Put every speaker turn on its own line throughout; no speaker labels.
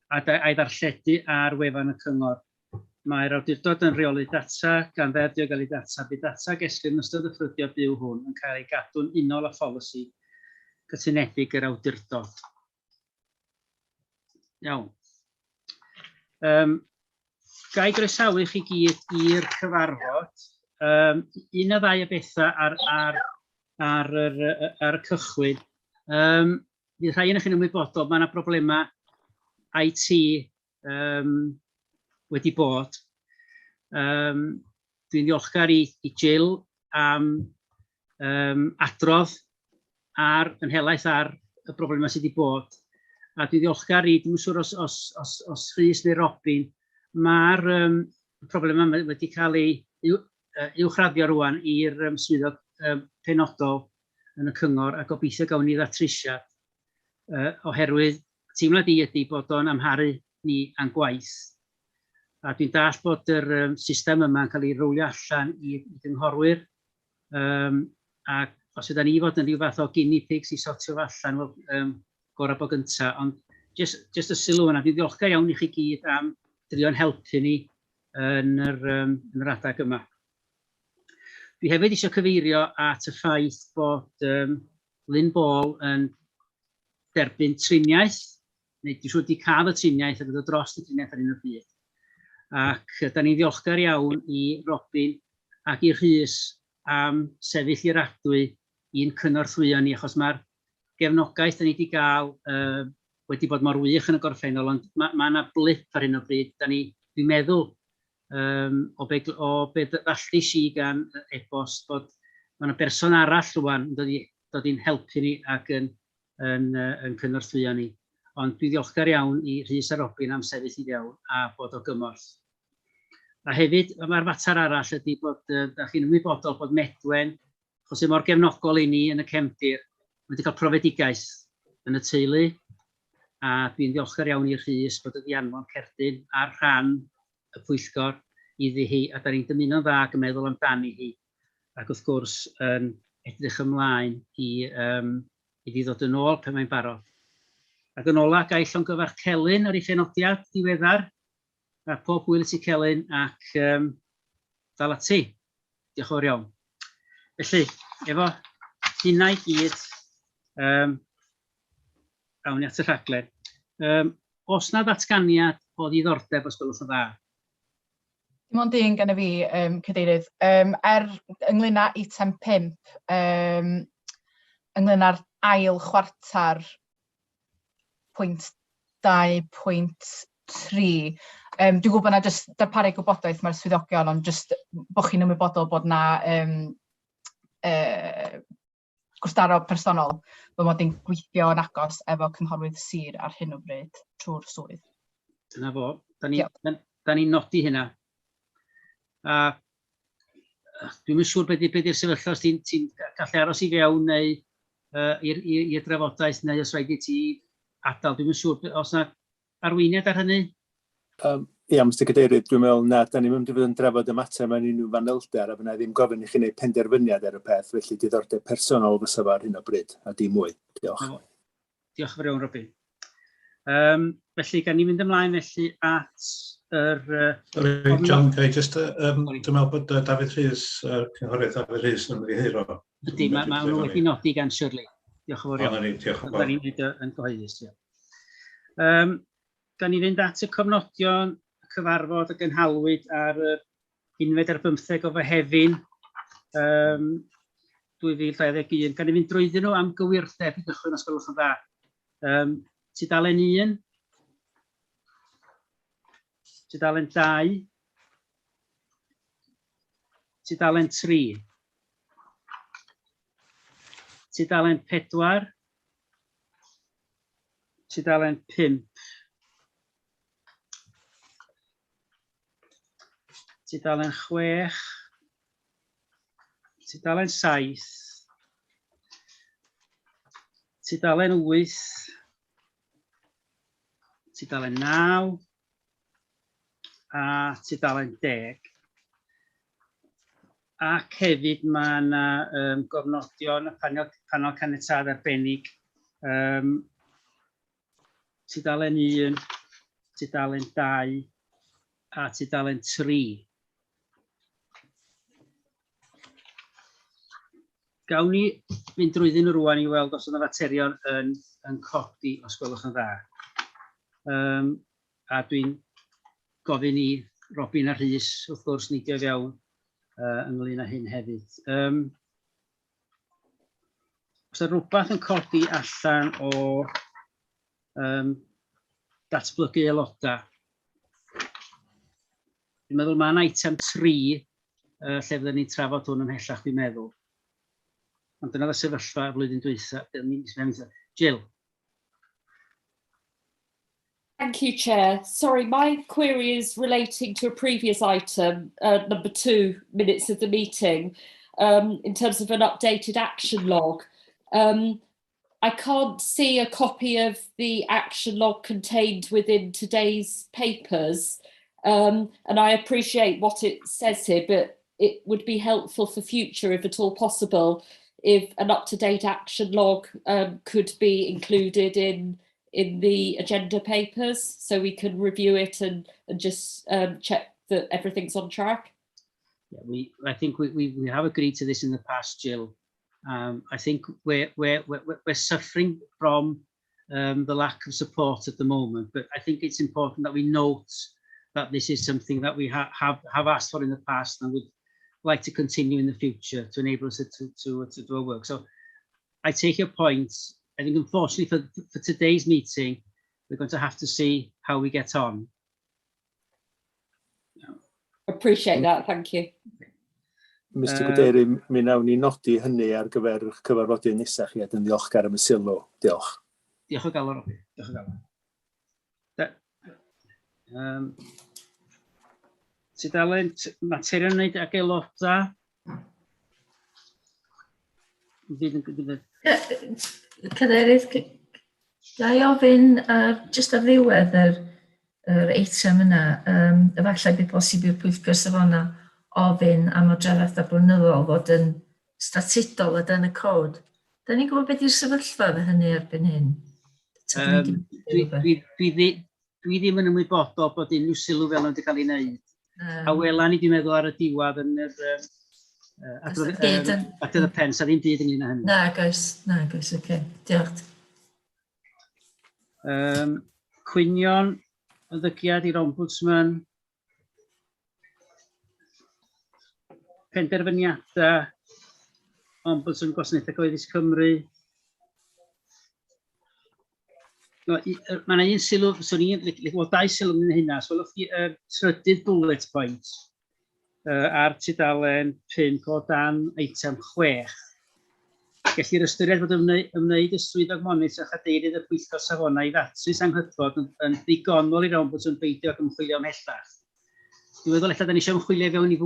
a a'i ddarlledu ar wefan y cyngor. Mae'r awdurdod yn rheoli data gan Ddeddf Diogelu Data. Bydd data a gesglir yn ystod y ffrydio byw hwn yn cael ei gadw'n unol â pholisi cytunedig yr awdurdod. Iawn. Um, ga i groesawu chi gyd i'r cyfarfod. Um, un o ddau o bethau ar, ar, ar, yr, ar y cychwyn. Um, fydd rhai yn chi'n ymwybodol, mae yna broblemau IT um, wedi bod. Um, dwi'n ddiolchgar i, i Jill am um, adrodd ar, yn helaeth ar y broblemau sydd wedi bod. A dwi'n ddiolchgar i, dwi'n siŵr os, os, os, os Rhys neu Robin, mae'r um, problemau yma wedi cael ei uwchraddio rwan i'r um, swyddog um, penodol yn y cyngor a gobeithio gawn ni ddatrysiad uh, oherwydd teimlad i ydy bod o'n amharu ni a'n gwaith. A dwi'n dall bod yr um, system yma yn cael ei rowlio allan i, i gynghorwyr um, ac os ydyn ni fod yn rhyw fath o guinea pigs i sortio fo allan, wel, um, gorau bod gynta. Ond just, just y sylw yna, dwi'n ddiolchgar iawn i chi gyd am drio'n helpu ni yn yr, um, yn yr adag yma. Dwi hefyd eisiau cyfeirio at y ffaith bod um, Lynn Ball yn derbyn triniaeth, neu dwi'n siŵr wedi cael y triniaeth ac yn dod dros y triniaeth ar hyn o bryd. Ac da ni'n ddiolchgar iawn i Robin ac i Rhys am sefyll i'r adwy i'n cynorthwyo ni, achos mae'r gefnogaeth da ni wedi gael uh, wedi bod mor wych yn y gorffennol, ond mae yna ma blip ar hyn o bryd. Da ni, dwi'n meddwl, um, o be, o be ddalltis i gan e-bost bod mae yna berson arall rwan yn dod, i, dod i'n helpu ni ac yn, yn, yn cynorthwyo ni. Ond dwi'n ddiolchgar iawn i Rhys a Robin am sefyll i fewn a bod o gymorth. A hefyd, mae'r fater arall ydy bod, uh, da chi'n ymwybodol bod Medwen, achos e mor gefnogol i ni yn y cefndir, wedi cael profedigaeth yn y teulu, a dwi'n ddiolchgar iawn i Rhys bod wedi anfon cerdyn ar rhan y pwyllgor iddi hi, a da ni'n dymuno'n dda ac yn meddwl amdani hi, ac wrth gwrs yn edrych ymlaen i um, iddi ddod yn ôl pan mae'n barod. Ac yn ola, ga i llongyfarch Celyn ar ei phenodiad diweddar. A pob hwyl i ti Celyn ac um, dal ati. Diolch yn fawr iawn. Felly, efo hynna i gyd, um, awn ni at y rhaglen. Um, os na ddatganiad o ddiddordeb, os gwelwch yn dda?
Dim ond un gan y fi, um, Cadeirydd. Um, er ynglyn â eitem 5, um, ynglyn â'r ail chwarter pwynt 2.3, um, dwi'n gwybod bod yna jyst darparu gwybodaeth mae'r swyddogion, ond jyst bod chi'n ymwybodol bod yna um, uh, gwrthdaro personol, fy mod i'n gweithio yn agos efo cynghorwydd sir ar hyn o bryd trwy'r swydd.
Dyna fo. Da ni'n da, da ni nodi hynna. A dwi'n yn siŵr beth di'r sefyllfa, os ti'n ti gallu aros i fewn neu uh, i'r i'r drafodaeth neu os rhaid i ti adael. Dwi'n yn siŵr os yna arweiniad ar hynny?
Um, ia, Mr Cadeirydd, dwi'n meddwl na, da ni'n mynd i fod yn drafod y mater mewn unrhyw fanylder, a fyna ddim gofyn i chi wneud penderfyniad ar y peth, felly diddordeb personol fysa fo ar hyn o bryd, a dim mwy. Diolch. No.
Diolch yn fawr iawn, Robin. Um, felly, gan ni fynd ymlaen felly at yr...
Uh, Sorry, John, ga i just, um, dwi'n meddwl bod uh, Dafydd Rhys, uh, cynghorydd Dafydd Rhys yn ymddiheuro.
Ydy, mae ma nhw wedi nodi gan Shirley. Diolch yn fawr
iawn. O, diolch yn fawr.
Da ni'n gwneud yn gyhoeddus, ia. Um, gan ni fynd at y cofnodion, y cyfarfod a gynhalwyd ar yr unfed ar bymtheg o Fehefin um, 2021. Gan ni fynd drwyddyn nhw am gywirdeb i gychwyn os gwelwch yn dda. Um, tudalen 1, tudalen 2, tudalen 3, tudalen 4, Tudalen 5. Tudalen 6. Tudalen 7. Tudalen 8. Tudalen 9. A tudalen 10. Ac hefyd mae yna um, gofnodion y panel, panel caniatâd arbennig um, tudalen 1, Tudalen 2 a tudalen 3. Gawn ni fynd drwyddyn nhw rwan i weld os yna faterion yn, yn codi, os gwelwch yn dda. Um, a dwi'n gofyn i Robin a Rhys, wrth gwrs, neidio i fewn ynglyn â hyn hefyd. Um, os yna rhywbeth yn codi allan o um, datblygu aelodau, dwi'n meddwl mae'n eitem 3 uh, lle fyddwn ni'n trafod hwn ymhellach, dwi'n meddwl. Ond dyna'r sefyllfa flwyddyn dwytha. Jill.
Thank you, Chair. Sorry, my query is relating to a previous item, number 2, minutes of the meeting, in terms of an updated action log. I can't see a copy of the action log contained within today's papers, and I appreciate what it says here, but it would be helpful for future, if at all possible, if an up-to-date action log could be included in the agenda papers so we can review it and just check that everything's on track.
Yeah, I think we have agreed to this in the past, Jill. I think we're suffering from the lack of support at the moment, but I think it's important that we note that this is something that we have asked for in the past and would like to continue in the future to enable us to do our work. So I take your point. I think unfortunately for today's meeting, we're going to have to see how we get on.
Appreciate that, thank you.
Mr Cadeirydd, mi wnawn ni nodi hynny ar gyfer eich cyfarfodydd nesaf chi a dwi'n ddiolchgar am y sylw. Diolch.
Diolch o galon, Robin. Diolch o galon. Tudalen materion wneud ag aelodau. Fydd
Cadeirydd, ga i ofyn jyst ar ddiwedd yr eitem yna, efallai bydd bosib i'r Pwyllgor Safonau ofyn am adroddiadau blynyddol fod yn statudol o dan y cod. Da ni'n gwybod beth yw'r sefyllfa efo hynny erbyn hyn?
Dwi ddim yn ymwybodol bod unrhyw sylw fel yna wedi cael ei wneud. A wela ni, dwi'n meddwl, ar y diwedd yn yr adrodd y pen, sa ddim byd ynglyn â hynny.
Nag oes, oce. Diolch.
Cwynion, ymddygiad i'r ombudsman, penderfyniadau, Ombudsman Gwasanaethau Cyhoeddus Cymru. No, mae yna un sylw, swn i'n, wel, dau sylw yn hynna. So, welwch chi y trydydd bullet point ar tudalen 5 o dan eitem 6. Gellir ystyried bod ymwneud y swyddog monitro a chadeirydd y pwyllgor safonau i ddatrys anghydfod yn ddigonol i'r ombudsman beidio ag ymchwilio ymhellach. Dwi'n meddwl ella da ni eisiau ymchwilio fewn i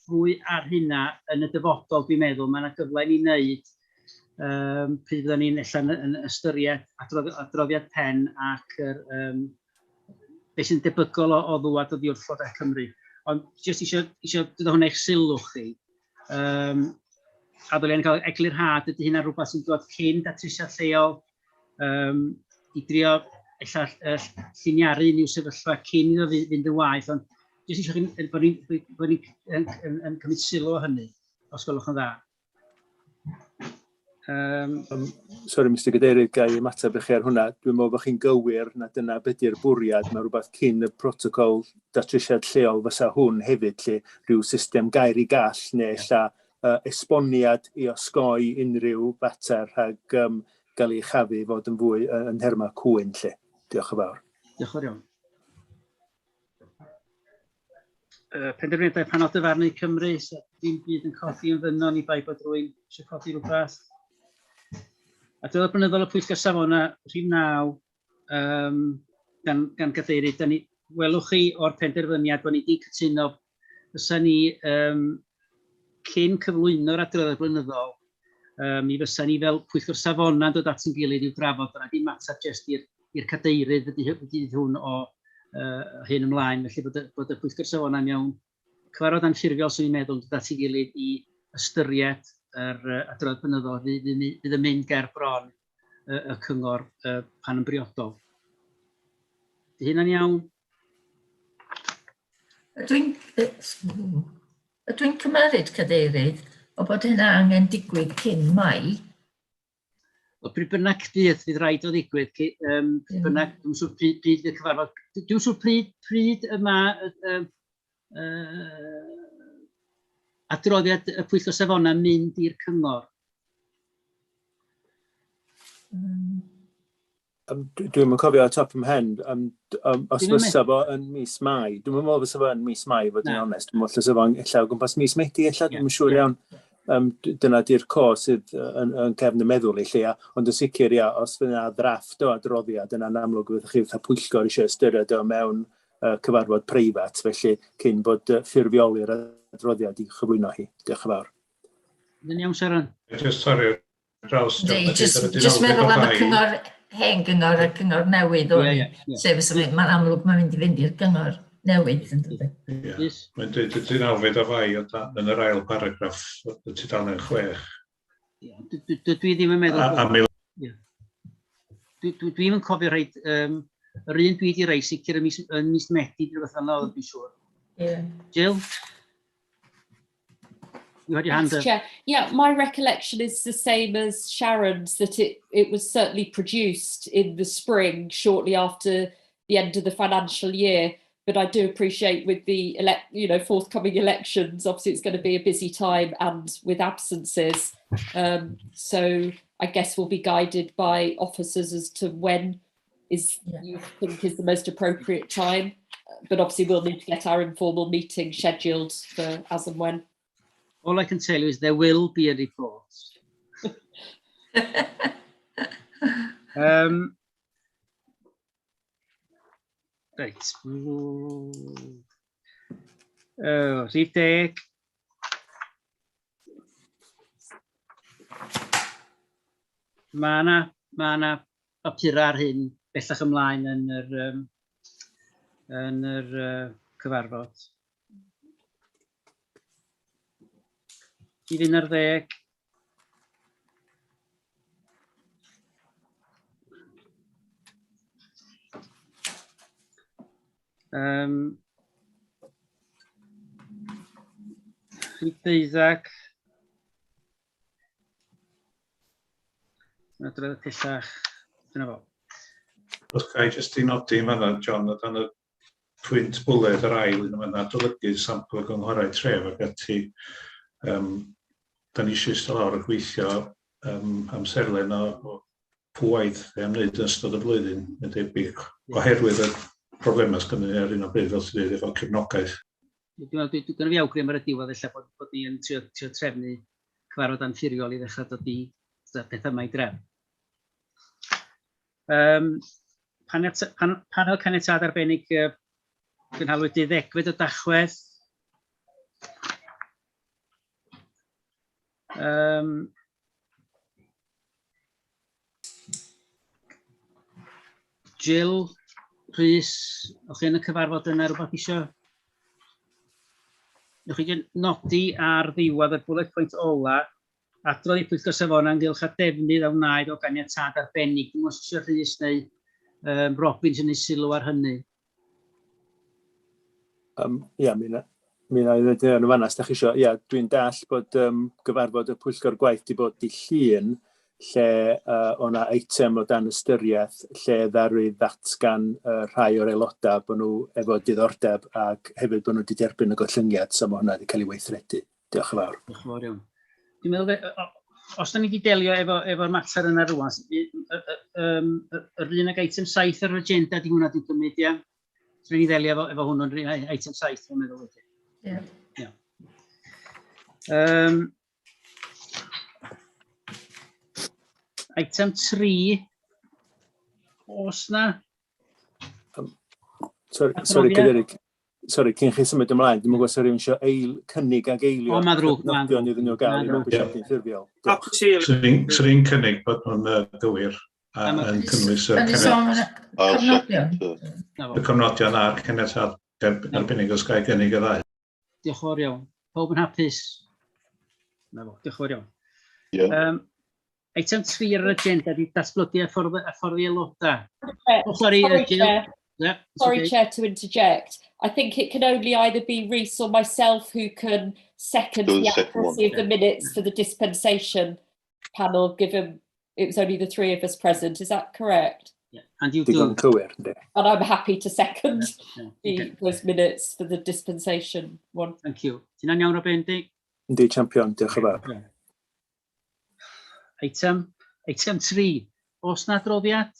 fwy ar hynna yn y dyfodol, dwi'n meddwl. Mae yna gyfle i ni wneud pryd fyddwn ni'n ella yn ystyried adroddiad pen ac beth sy'n debygol o ddwad oddi wrth Llywodraeth Cymru. Ond jyst eisiau dod â hwnna i'ch sylw chi. A ddylen cael eglurhad, ydy hynna rhywbeth sy'n dod cyn datrysiad lleol i drio ella lliniaru unrhyw sefyllfa cyn iddo fynd yn waeth, ond jyst eisiau chi, bod ni'n yn cymryd sylw o hynny, os gwelwch yn dda.
Sorry, Mr Cadeirydd, ga i ymateb i chi ar hwnna. Dwi'n meddwl bod chi'n gywir na dyna beth yw'r bwriad. Mae rhywbeth cyn y protocol datrysiad lleol fysa hwn hefyd, lle rhyw system gair i gall neu ella esboniad i osgoi unrhyw fater rhag gael ei chafu fod yn fwy yn nhermau cwyn, lle. Diolch yn fawr.
Diolch yn fawr iawn. Penderfyniadau panel dyfarnu Cymru, so dim byd yn codi yn fyno, ni bai bod rhywun eisiau codi rhywbeth. Adroddiad blynyddol y Pwyllgor Safonau, rhif 9, gan gadeirydd, da ni, welwch chi o'r penderfyniad bod ni wedi cytuno fysa ni cyn cyflwyno'r adroddiad blynyddol, mi fysa ni fel Pwyllgor Safonau yn dod at ein gilydd i'w drafod, yna dim mater jyst i'r cadeirydd ydy hwn o hyn ymlaen, felly bod y Pwyllgor Safonau mewn cyfarfod anffurfiol, sy'n ni'n meddwl, dod at ei gilydd i ystyried yr adroddiad blynyddol fydd yn mynd ger bron y cyngor pan yn briodol. Di hynna'n iawn?
Ydw i'n ydw i'n cymeryd cadeirydd o bod hynna angen digwydd cyn Mai?
Wel, pryd bynnag fydd, fydd rhaid o ddigwydd, pryd bynnag, dwi'n siŵr pryd, pryd fydd cyfarfod, dwi'n siŵr pryd, pryd y mae adroddiad y Pwyllgor Safonau mynd i'r cyngor.
Dwi'm yn cofio o top 'y mhen, os fysa fo yn mis Mai, dwi'm yn meddwl fysa fo yn mis Mai, fod yn onest, dwi'n meddwl fysa fo'n ella o gwmpas mis Medi, ella, dwi'm yn siŵr iawn. Dyna di'r co sydd yn, yn cefn y meddwl i lle, ond yn sicr, ia, os fydd yna ddrafft o adroddiad, yna'n amlwg fyddwch chi fatha pwyllgor eisiau ystyried o mewn cyfarfod preifat, felly cyn bod ffurfioli'r adroddiad i chyflwyno hi. Diolch yn fawr.
Yn iawn, Sharon?
Just sorry, draws.
Yndi, jyst jyst meddwl am y cyngor, hen gyngor a cyngor newydd o'n i. Sef fysa fe, mae'n amlwg mae'n mynd i fynd i'r gyngor newydd yn dydy.
Ie. Mae'n dweud y deunawfed o Fai o dan, yn yr ail paragraff y tudalen 6.
Ie, dwi ddim yn meddwl... A, a mi... Ie. Dwi, dwi, dwi'm yn cofio rhaid, yr un dwi wedi rhoi sicr yn mis, yn mis Medi, rhywbeth fel yna oedd dwi'n siŵr.
Ie.
Jill? You had your hand up.
Chair. Yeah, my recollection is the same as Sharon's, that it was certainly produced in the spring, shortly after the end of the financial year. But I do appreciate with the forthcoming elections, obviously it's going to be a busy time and with absences. So I guess we'll be guided by officers as to when is you think is the most appropriate time. But obviously we'll need to get our informal meeting scheduled for as and when.
All I can tell you is there will be a report. Reit. Rhif 10. Mae yna ma na bapurau ar hyn bellach ymlaen yn yr cyfarfod. Rhif 11. Rhif 12. Yna adroddiad pellach. Dyna fo.
Os ga i jyst i nodi yn fanna, John, o dan y pwynt bwled yr ail un yma, adolygu sampl o gynghorau tref ac ati, da ni eisiau eistedd lawr a gweithio amserlen o pwy waith e am wneud yn ystod y flwyddyn, yn debyg, oherwydd y problemau sydd gennym ni ar hyn o bryd, fel ti'n dweud, efo cefnogaeth.
Dwi'n meddwl, dwi'n fi awgrym ar y diwedd ella bod ni yn trio trefnu cyfarfod anffurfiol i ddechrau dod i pethau yma i drefn. Panel caniatâd arbennig gynhalwyd 12fed o Dachwedd. Jill, Rhys, o'ch chi yn y cyfarfod yna rhywbeth isio? Newch chi nodi ar ddiwedd y bullet point ola, adrodd i Pwyllgor Safonau ynghylch â defnydd a wnaed o ganiatâd arbennig. Dwi'n meddwl os eisiau Rhys neu Robin sy'n ei sylw ar hynny.
Ia, mi na i ddweud yn y fanna, os da chi isio. Ia, dwi'n dall bod gyfarfod y Pwyllgor Gwaith di bod di Llun, lle o'na eitem o dan ystyriaeth, lle ddaru ddatgan rhai o'r aelodau bod nhw efo diddordeb ac hefyd bod nhw wedi derbyn y gollyngiad, so mae hwnna wedi cael ei weithredu. Diolch yn fawr.
Diolch yn fawr iawn. Dwi'n meddwl, os da ni wedi delio efo'r mater yna rwan, yr un ag eitem 7 ar yr agenda di hwnna dwi'n cymryd, ia? So ni ddelio efo hwnnw'n eitem 7, dwi'n meddwl wedyn.
Ie.
Ia. Eitem 3, oes na?
Sorry,
Adroddiad?
Cadeirydd. Sorry, cyn chi symud ymlaen, dwi'n gwybod os rhywun eisiau cynnig ag eilio.
O, ma'n ddrwg, ma'n
cofnodion iddyn nhw gael
Ma'n
i
ddrwg.
mabwysiadu'n ffurfiol. Diolch.
Swn i'n cynnig bod nhw'n gywir a yn cynnwys y
Yn y sôn
I'll
cofnodion.
second it.
Na fo.
y cofnodion a'r caniatâd arbennig os ga i gynnig y ddau.
Diolch yn fawr iawn. Pawb yn hapus? Na fo, diolch yn fawr iawn.
Ie.
Eitem 3 ar yr agenda di datblygu a ffordd, a ffordd i aelodau. Oh, sorry,
Sorry,
Jill.
Chair.
Yeah, it's
Sorry,
okay.
Chair, to interject. I think it can only either be Rhys or myself who can second
Do
the
the second one.
accuracy of the minutes for the dispensation panel, given it was only the three of us present. Is that correct?
Yeah, And you do.
Digon cywir, yndi.
And I'm happy to second
Yeah,
the,
okay.
those minutes for the dispensation one.
Thank you. Ti'n iawn, Robin, di?
Yndi, champion, diolch yn fawr.
Eitem, eitem 3. Oes na adroddiad?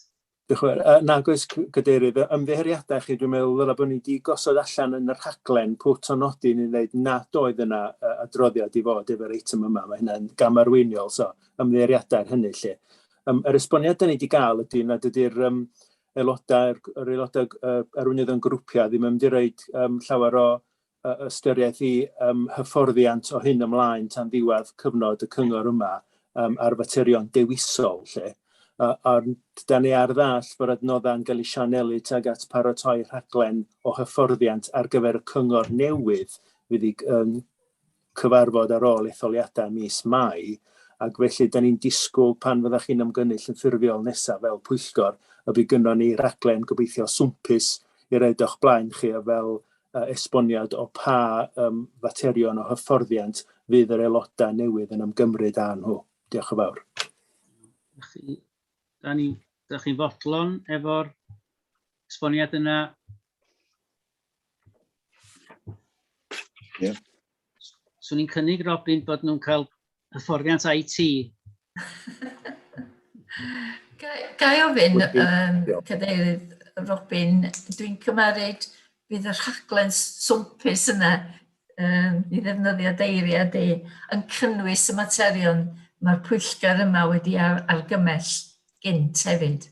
Diolch yn fawr. Nag oes cadeirydd, y ymddiheuriadau chi, dwi'n meddwl ddylai bod ni wedi gosod allan yn y rhaglen pwt o nodyn i wneud nad oedd yna adroddiad i fod efo'r eitem yma. Mae hynna'n gamarweiniol, so ymddiheuriadau ar hynny lle. Yr esboniad da ni wedi gael ydy nad ydy'r aelodau, yr aelodau arweinydd yn grwpiau ddim yn mynd i roid llawer o ystyriaeth i hyfforddiant o hyn ymlaen tan ddiwedd cyfnod y cyngor yma ar faterion dewisol lle. Ond da ni ar ddall bod adnoddau'n cael ei sianelu tuag at paratoi rhaglen o hyfforddiant ar gyfer y cyngor newydd fydd i cyfarfod ar ôl etholiadau mis Mai, ac felly da ni'n disgwyl pan fyddach chi'n ymgynnull yn ffurfiol nesaf fel pwyllgor, y bydd gynnon ni raglen gobeithio swmpus i roid o'ch blaen chi fel esboniad o pa faterion o hyfforddiant fydd yr aelodau newydd yn ymgymryd â nhw. Diolch yn fawr.
Chi, da ni, da chi'n fodlon efo'r esboniad yna?
Ie.
Swn i'n cynnig, Robin, bod nhw'n cael hyfforddiant IT.
Ga i ofyn, Cadeirydd Robin, dwi'n cymeryd bydd y rhaglen swmpus yna, i ddefnyddio deiriau di, yn cynnwys y materion mae'r pwyllgor yma wedi argymell gynt hefyd.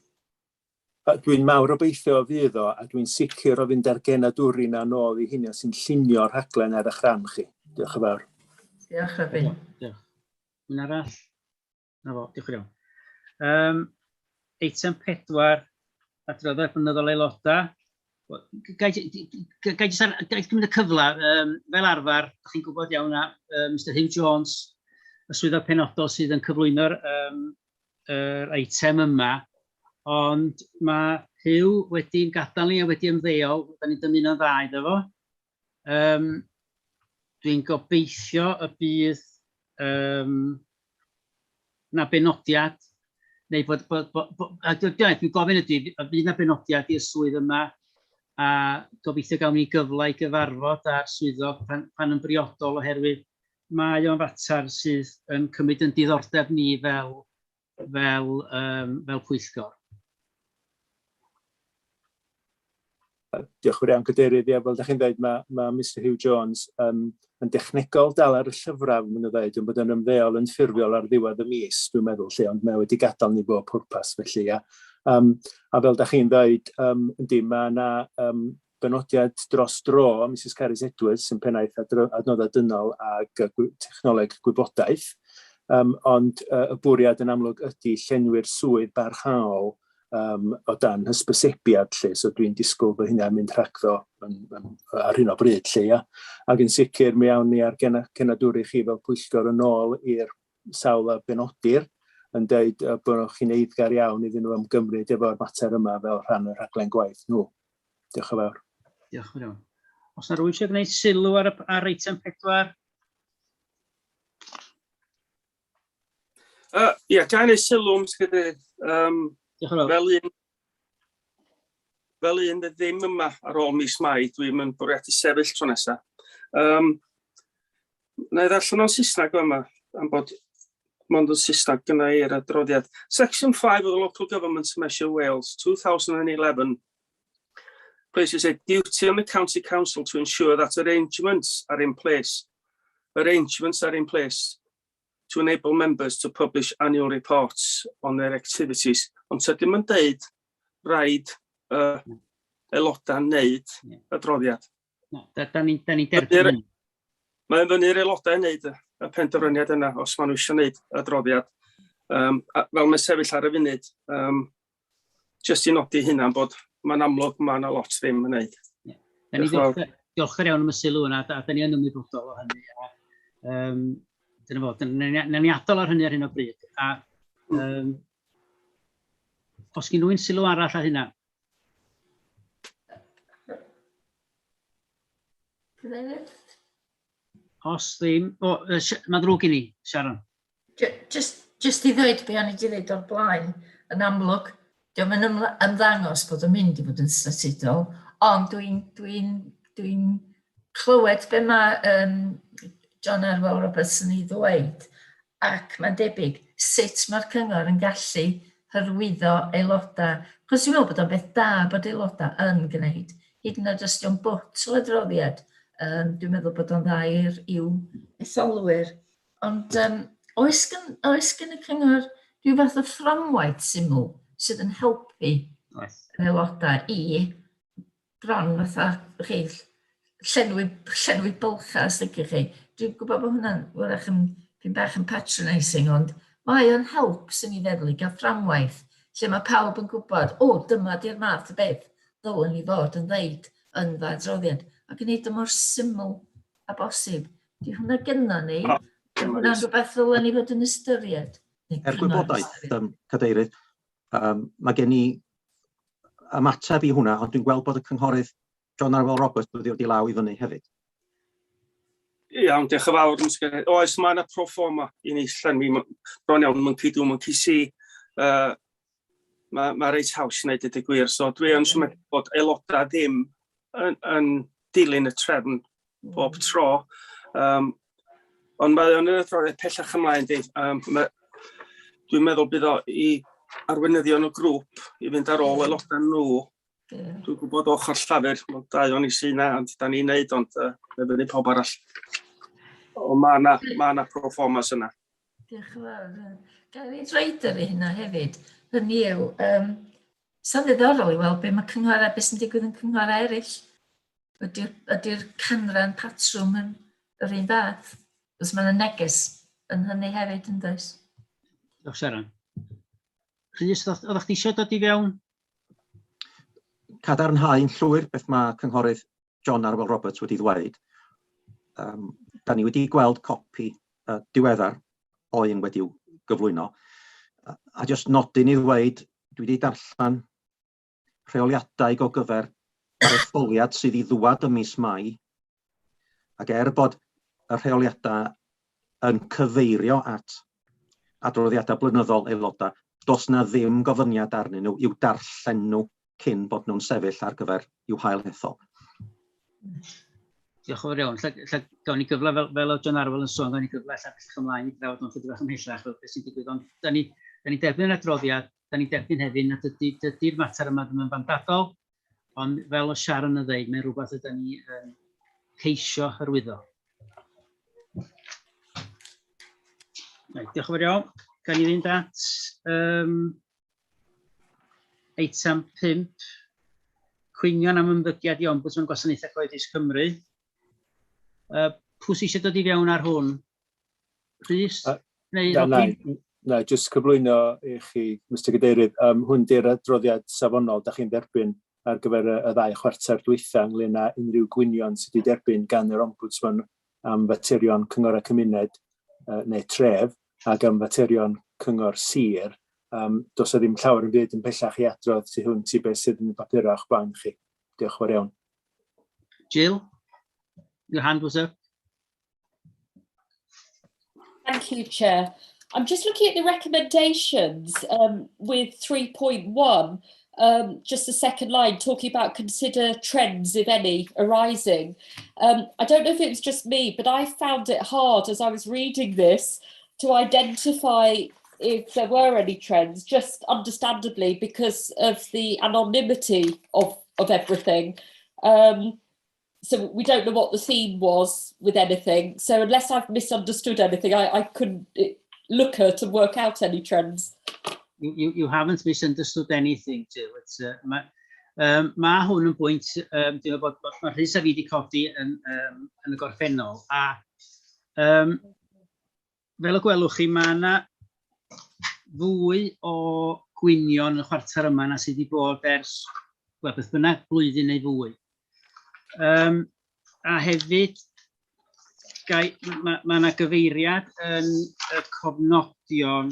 Dwi'n mawr obeithio fydd o, a dwi'n sicr o fynd â'r genadwri na nôl i hynny sy'n llunio'r rhaglen ar eich rhan chi. Diolch yn fawr.
Diolch, Robin.
Diolch. Un arall? Na fo, diolch yn iawn. Eitem 4, adroddiad blynyddol aelodau. Ga i gymryd y cyfle, fel arfer, ydych chi'n gwybod iawn na Mr Huw Jones, y swyddog penodol sydd yn cyflwyno'r yr eitem yma, ond mae Huw wedi'n gadael ni a wedi ymddeol, da ni'n dymuno'n dda iddo fo. Dwi'n gobeithio y bydd na benodiad, neu bod, bod, bod, bod, a dwi'n gofyn ydy, y fydd na benodiad i'r swydd yma, a gobeithio gawn ni gyfle i gyfarfod â'r swyddog pan yn briodol, oherwydd mae o'n fater sydd yn cymryd yn diddordeb ni fel pwyllgor.
Diolch yn fawr iawn, Cadeirydd. Ie, fel ydych chi'n dweud, mae Mr Huw Jones yn dechnegol dal ar y llyfrau, maen nhw'n dweud, yn bod yn ymddeol yn ffurfiol ar ddiwedd y mis, dwi'n meddwl, lle, ond mae wedi gadael ni bob pwrpas, felly, ia. A fel ydych chi'n dweud, yndi, mae yna benodiad dros dro, Mrs Carys Edwards, sy'n pennaeth adnoddau dynol ac technoleg gwybodaeth, ond y bwriad yn amlwg ydy llenwi'r swydd barhaol o dan hysbysebiad lle, so dwi'n disgwyl bod hynna'n mynd rhagddo ar hyn o bryd lle, ia. Ac yn sicr mi awn ni ar cenadwri chi fel pwyllgor yn ôl i'r sawl a benodir yn dweud bod chi'n eiddgar iawn iddyn nhw ymgymryd efo'r mater yma fel rhan o'r rhaglen gwaith nhw. Diolch yn fawr.
Diolch yn fawr. Os na rhywun eisiau gwneud sylw ar eitem 4?
Ie, ga i wneud sylw, Mr Cadeirydd?
Diolch yn fawr.
Fel un ddim yma ar ôl mis Mai, dwi'n yn bwriadu sefyll tro nesaf. Na i ddarllen o'n Saesneg yma, am bod mond yn Saesneg gyda i'r adroddiad. Section 5 of the Local Government Measure Wales 2011 places a duty on the County Council to ensure that arrangements are in place to enable members to publish annual reports on their activities. Ond tydym yn deud rhaid aelodau wneud adroddiad.
No, da ni derbyn hynny.
Mae'n fyny'r aelodau wneud y penderfyniad yna os maen nhw eisiau wneud adroddiad. A fel mae'n sefyll ar y funud, jyst i nodi hynna bod mae'n amlwg mae yna lot ddim yn wneud.
Da ni
Diolch yn fawr.
Diolchgar iawn am y sylw yna, a da ni yn ymwybodol o hynny. A, dyna fo, dyna ni adael ar hynny ar hyn o bryd. A os gen rhywun sylw arall ar hynna?
Cadeirydd?
Os ddim... O, oh, mae'n ddrwg i ni, Sharon.
Just i ddweud be o'n i wedi ddweud o'r blaen, yn amlwg, dio'm yn ymddangos bod o'n mynd i fod yn statudol, ond dwi'n dwi dwi clywed be mae John Arwel Roberts yn ei ddweud, ac mae'n debyg sut mae'r cyngor yn gallu hyrwyddo aelodau. Chos dwi'n meddwl bod o'n beth da bod aelodau yn gwneud, hyd yn oed os dio'n bwt o adroddiad, dwi'n meddwl bod o'n dda i'r i'w etholwyr. Ond oes gen, oes gen y cyngor rhyw fath o fframwaith syml sydd yn helpu
Oes.
yr aelodau i bron fatha chi llenwi, llenwi bylchau os ydych chi. Dwi'n gwybod bod hwnna'n wrach yn pyn bach yn patronising, ond mae o'n help sy'n ei feddwl i gael fframwaith lle mae pawb yn gwybod, o, dyma di'r math o beth ddylwn ni fod yn ddeud yn fy adroddiad, a gwneud o mor syml a bosib. Di hwnna gynno ni? Di hwnna'n rhywbeth ddylen ni fod yn ystyried? Neu
Er
cyngor
gwybodaeth,
ystyried?
Cadeirydd, mae gen i ymateb i hwnna, ond dwi'n gweld bod y cynghorydd John Arwel Roberts wedi dod i law i fyny hefyd.
Iawn, diolch yn fawr. Mr. Cadeirydd. Oes, mae yna pro forma i ni llenwi bron iawn monkey do, monkey see. Mae ma reit haws i wneud y gwir. So dwi yn siomedig bod aelodau ddim yn dilyn y trefn bob tro. Ond mae o'n yn adroddiad pellach ymlaen, di. Dwi'n meddwl bydd o i arweinyddion y grŵp i fynd ar ôl aelodau nhw. Dwi'n gwybod ochr Llafur, mae dau o'n i sy'n na, ond da ni'n neud, ond fe fyny pob arall. Ond mae yna ma na pro formas yna.
Diolch yn fawr. Gael ei droed i hynna hefyd. Hynny yw, sa'n ddiddorol i weld be mae cynghorau, beth sy'n digwydd yn cynghorau eraill. Ydy'r ydy canran patrwm yn yr un fath? Os mae yna neges yn hynny hefyd, yn does?
Diolch, Sharon. Rhys, oeddech chdi eisiau dod i fewn?
Cadarnhau'n llwyr beth mae cynghorydd John Arwel Roberts wedi ddweud. Da ni wedi gweld copi diweddar o un wedi'w gyflwyno. A jyst nodyn i ddweud, dwi wedi darllen rheoliadau gogyfer yr etholiad sydd i ddwad ym mis Mai, ac er bod y rheoliadau yn cyfeirio at adroddiadau blynyddol aelodau, does na ddim gofyniad arnyn nhw i'w darllen nhw cyn bod nhw'n sefyll ar gyfer i'w hail hethol.
Diolch yn fawr iawn. Lla gawn ni gyfle, fel oedd John Arwel yn sôn, gawn ni gyfle ella bellach ymlaen i drafod nhw'n chydig bach ymhellach fel beth sy'n digwydd. Ond da ni derbyn yr adroddiad, da ni'n derbyn hefyd nad dydy'r mater yma ddim yn fandadol, ond fel o Sharon yn dweud, mae'n rhywbeth ydy ni yn ceisio hyrwyddo. Reit, diolch yn fawr iawn. Gan ni fynd at eitem 5, cwynion am ymddygiad i Ombudsman Gwasanaethau Cyhoeddus Cymru. Pwy sydd eisiau dod i fewn ar hwn? Rhys? Neu
Na, na,
Robin?
Na, jyst cyflwyno i chi, Mr Cadeirydd, hwn di'r adroddiad safonol da chi'n derbyn ar gyfer y ddau chwarter dwytha ynglyn â unrhyw gwynion sydd wedi derbyn gan yr Ombudsman am faterion cyngor a cymuned neu tref ac am faterion cyngor sir. Does 'na ddim llawer yn byd yn pellach i adrodd tu hwnt i beth sydd yn y papurau o'ch blaen chi. Diolch yn fawr iawn.
Jill, your hand was up.
Thank you, Chair. I'm just looking at the recommendations with 3.1, just the second line, talking about consider trends, if any, arising. I don't know if it was just me, but I found it hard as I was reading this to identify if there were any trends, just understandably because of the anonymity of everything. So we don't know what the theme was with anything. So unless I've misunderstood anything, I couldn't look at and work out any trends.
You haven't misunderstood anything, Jill. Ma hwn yn bwynt, dwi'n meddwl bod ma Rhys a fi wedi codi yn y gorffennol. A fel y gwelwch chi, mae yna fwy o gwynion yn y chwarter yma na sydd wedi bod ers, wel, beth bynnag, blwyddyn neu fwy. A hefyd, ma yna gyfeiriad yn y cofnodion,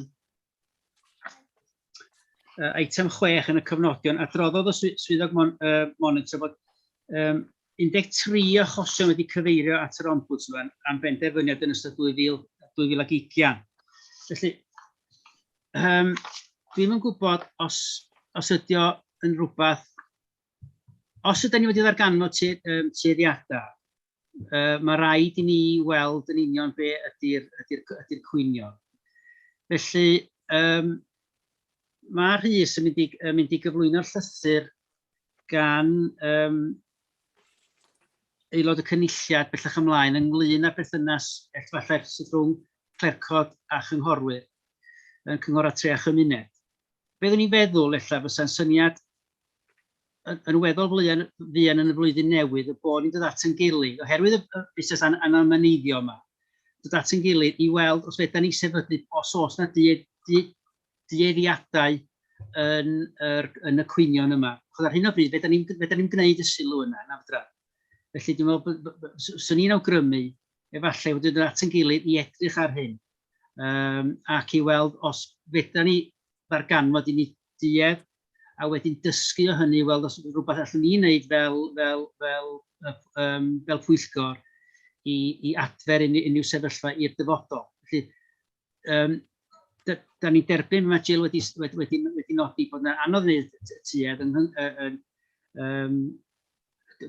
eitem 6 yn y cofnodion, adroddodd y swyddog monitro bod 13 o achosion wedi cyfeirio at yr Ombudsman am benderfyniad yn ystod 2000, 2020. Felly, dwi'm yn gwybod os, os ydy o yn rhywbeth... Os ydyn ni wedi ddarganfod tueddiadau, mae rhaid i ni weld yn union be ydy'r ydy ydy cwynion. Felly, mae Rhys yn mynd i, yn mynd i gyflwyno'r llythyr gan aelod y cynulliad bellach ymlaen ynglyn â'r berthynas efallai sydd rhwng clercod a chynghorwyr yn Cynghorau Tre a Chymuned. Be oeddwn i'n feddwl ella fysa'n syniad yn, yn weddol fuan, fuan yn y flwyddyn newydd y bod ni'n dod at yn gilydd, oherwydd y, y busnes an, anonymeiddio yma, dod at yn gilydd i weld os fedra ni sefydlu os oes na dueddiadau yn, yr, yn y cwynion yma. Achos ar hyn o bryd, fedra ni'n fedra ni'm gwneud y sylw yna, na fedra. Felly dwi'n meddwl, swn i'n awgrymu efallai fod yn dod at yn gilydd i edrych ar hyn ac i weld os fedra ni ddarganfod i ni duedd a wedyn dysgu o hynny i weld os rhywbeth allwn ni wneud fel, fel, fel, fel pwyllgor i, i adfer unrhyw sefyllfa i'r dyfodol. Felly, da, da ni'n derbyn, mae Jill wedi, wedi, wedi, wedi nodi bod yna anodd wneud tuedd yn, yn, yn,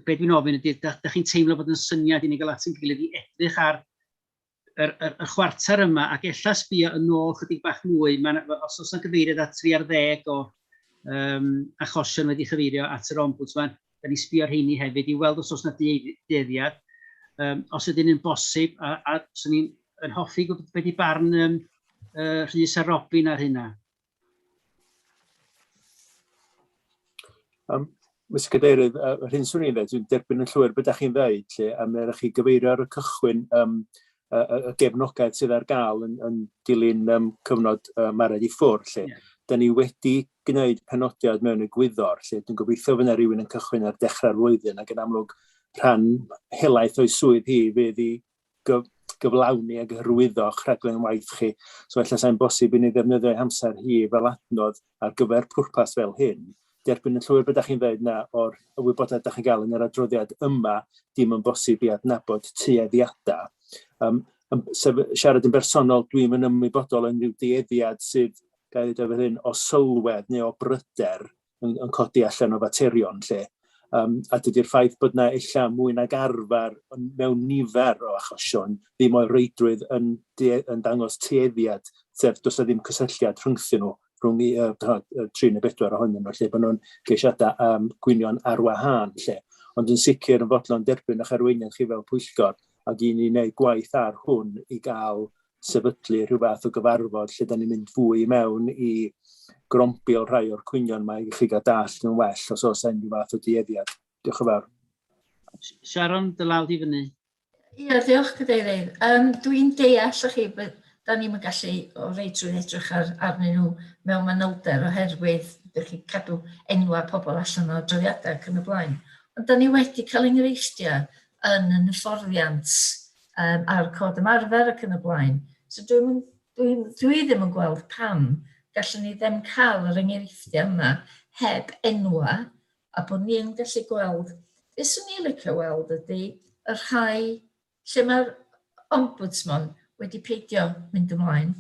be dwi'n ofyn ydy, da, da chi'n teimlo bod yn syniad i ni gael at yn gilydd i edrych ar yr, yr, y chwarter yma ac ella sbio yn ôl chydig bach mwy, ma' os oes yna gyfeiriad at 3 ar ddeg o achosion wedi chyfeirio at yr ombudsman, da ni sbio ar rheini hefyd i weld os oes yna dueddiad, os ydyn nhw'n bosib, a, a swn i'n yn hoffi gwybod beth di barn Rhys a Robin ar hynna.
Mr Cadeirydd, yr hyn swn i'n dweud, dwi'n derbyn yn llwyr beth ydych chi'n dweud, lle, a mae'n chi gyfeirio ar y cychwyn y, y, y gefnogaeth sydd ar gael yn, yn dilyn cyfnod Mared i ffwrdd, lle. Yeah. Da ni wedi gwneud penodiad mewn egwyddor, lle dwi'n gobeithio fydd yna rhywun yn cychwyn ar dechrau'r flwyddyn, ac yn amlwg rhan helaeth o'i swydd hi fydd i gyflawni ac hyrwyddo'ch rhaglen waith chi. So ella sa'n bosib i ni ddefnyddio ei hamser hi fel adnodd ar gyfer pwrpas fel hyn. Derbyn yn llwyr beth da chi'n dweud na o'r wybodaeth da chi'n gael yn yr adroddiad yma, dim yn bosib i adnabod tueddiadau. Sef, siarad yn bersonol, dwi'n yn ymwybodol yn rhyw dueddiad sydd, gael ei ddweud fel hyn, o sylwedd neu o bryder yn, yn codi allan o faterion lle. A dydy'r ffaith bod yna ella mwy nag arfer mewn nifer o achosion ddim o'i reidrwydd yn, yn dangos tueddiad, sef does 'na ddim cysylltiad rhyngthyn nhw, rhwng i, 3 neu 4 ohonyn nhw, lle bod nhw'n ceisiadau gwynion ar wahân lle. Ond yn sicr yn fodlon derbyn eich arweiniad chi fel pwyllgor ac i ni wneud gwaith ar hwn i gael sefydlu rhyw fath o gyfarfod lle da ni'n mynd fwy i mewn i grombil rhai o'r cwynion yma i chi gael dallt yn well os oes unrhyw fath o dueddiad. Diolch yn fawr.
Sharon, dy law di fyny.
Ie, diolch Cadeirydd. Dwi'n deall i chi, da ni'm yn gallu o reidrwydd edrych ar, arnyn nhw mewn manylder oherwydd ydych chi'n cadw enwau pobl allan o adroddiadau ac yn y blaen. Ond da ni wedi cael enghreifftiau yn yn hyfforddiant ar cod ymarfer ac yn y blaen. So dwi'n dwi, dwi ddim yn gweld pam gallwn ni ddim cael yr enghreifftiau yma heb enwau a bod ni'n gallu gweld, beth swn i'n licio weld ydy y rhai lle mae'r ombudsman wedi peidio mynd ymlaen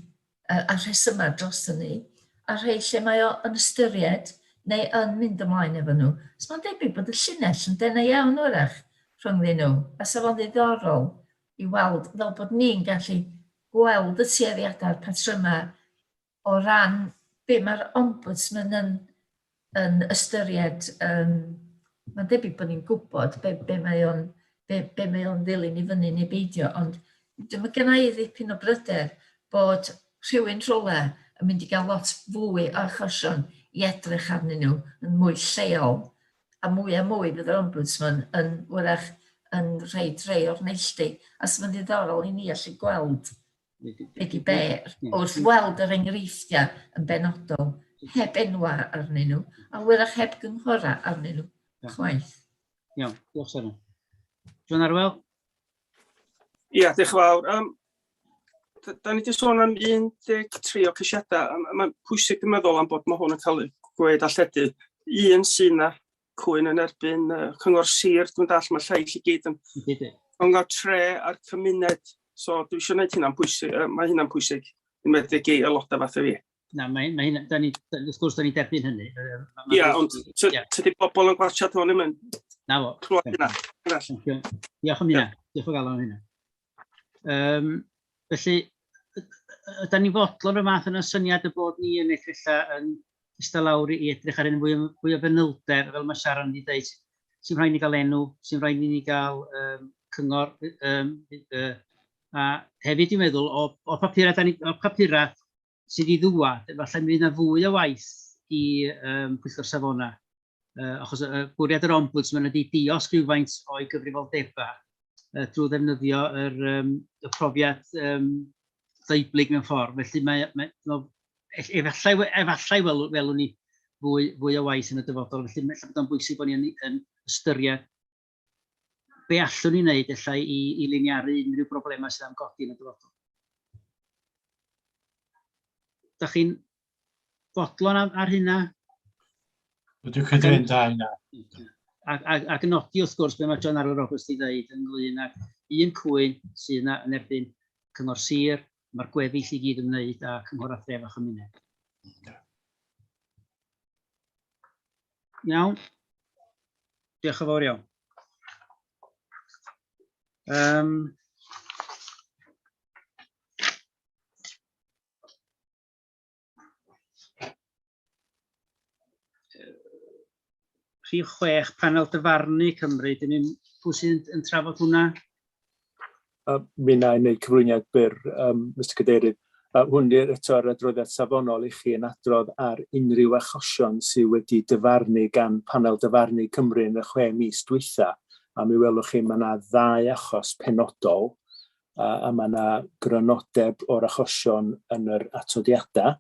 a rhesymau dros hynny, a rhai lle mae o yn ystyried neu yn mynd ymlaen efo nhw. So mae'n debyg bod y llinell yn denau iawn wrach rhyngddyn nhw, a sa fo'n ddiddorol i weld fel bod ni'n gallu gweld y tueddiadau'r patrymau o ran be mae'r ombudsman yn, yn ystyried, mae'n debyg bod ni'n gwybod be, be mae o'n be, be mae o'n ddilyn i fyny neu beidio, ond mae gen i ddipyn o bryder bod rhywun rhywle yn mynd i gael lot fwy o achosion i edrych arnyn nhw yn mwy lleol, a mwy a mwy fydd yr ombudsman yn wrach yn rhoi rhai o'r neilltu, a so mae'n ddiddorol i ni allu gweld be di be, wrth weld yr enghreifftiau yn benodol, heb enwa arnyn nhw, a wyrach heb gynghora arnyn nhw chwaith.
Iawn, diolch Seren. John Arwel?
Ia, diolch yn fawr. Da ni wedi sôn am 13 o ceisiadau. Mae'n pwysig dwi'n meddwl am bod mae hwn yn cael ei gweud alledu. Un sy'n na. cwyn yn erbyn uh, cyngor sir, dwi'n dall mae lleill i gyd yn cyngor tre a'r cymuned. So dwi eisiau gwneud hynna'n pwysig, uh, mae hynna'n pwysig, yn wedi i aelodau fath o fi.
Na, mae, mae hynna, da ni, wrth gwrs, da ni'n derbyn hynny.
Ia, ond tydi bobl yn gwarchod hwn ddim yn
Na fo.
Clywed hynna.
Diolch am hynna. Diolch o galon am hynna. Um, felly, ydy ni'n fodlon y math yna syniad y bod ni yn eich ella yn eistedd lawr i edrych ar hyn fwy, fwy o fanylder, fel mae Sharon wedi dweud, sy'n rhaid ni gael enw, sy'n rhaid i ni gael um, cyngor, um, uh, a hefyd dwi'n meddwl, o, o papurau, da ni, o papurau sydd i ddŵad, efallai mi fydd yna fwy o waith i um, Pwyllgor Safonau, uh, achos uh, bwriad yr Ombudsman ydy diosg rhywfaint o'i gyfrifoldebau uh, drwy ddefnyddio yr, um, y profiad um, ddeublyg mewn ffordd. Felly mae, mae, mae, efallai, efallai welwn, welwn ni fwy, fwy o waith yn y dyfodol. Felly mae bod o'n bwysig bod ni'n yn ystyried be allwn ni wneud ella i, i liniaru unrhyw broblemau sydd am godi yn y dyfodol. Da chi'n fodlon ar, ar hynna?
Dwi'n credu yn da hynna.
Ac, ac, ac nodi wrth gwrs be mae John Arwel Roberts wedi dweud ynglyn ag un cwyn sydd yna yn erbyn Cyngor Sir, mae'r gweddill i gyd yn wneud â Cynghorau Tref a Chymuned. Iawn. Diolch yn fawr iawn. Um, rhif 6, panel dyfarnu Cymru. Dyn ni'n, pwy sy'n yn trafod hwnna?
Uh, mi wna i wneud cyflwyniad byr, um, Mr Cadeirydd. Uh, hwn di'r eto'r adroddiad safonol i chi yn adrodd ar unrhyw achosion sydd wedi dyfarnu gan panel dyfarnu Cymru yn y chwe mis dwytha. A mi welwch chi mae yna ddau achos penodol a, a mae yna grynodeb o'r achosion yn yr atodiadau.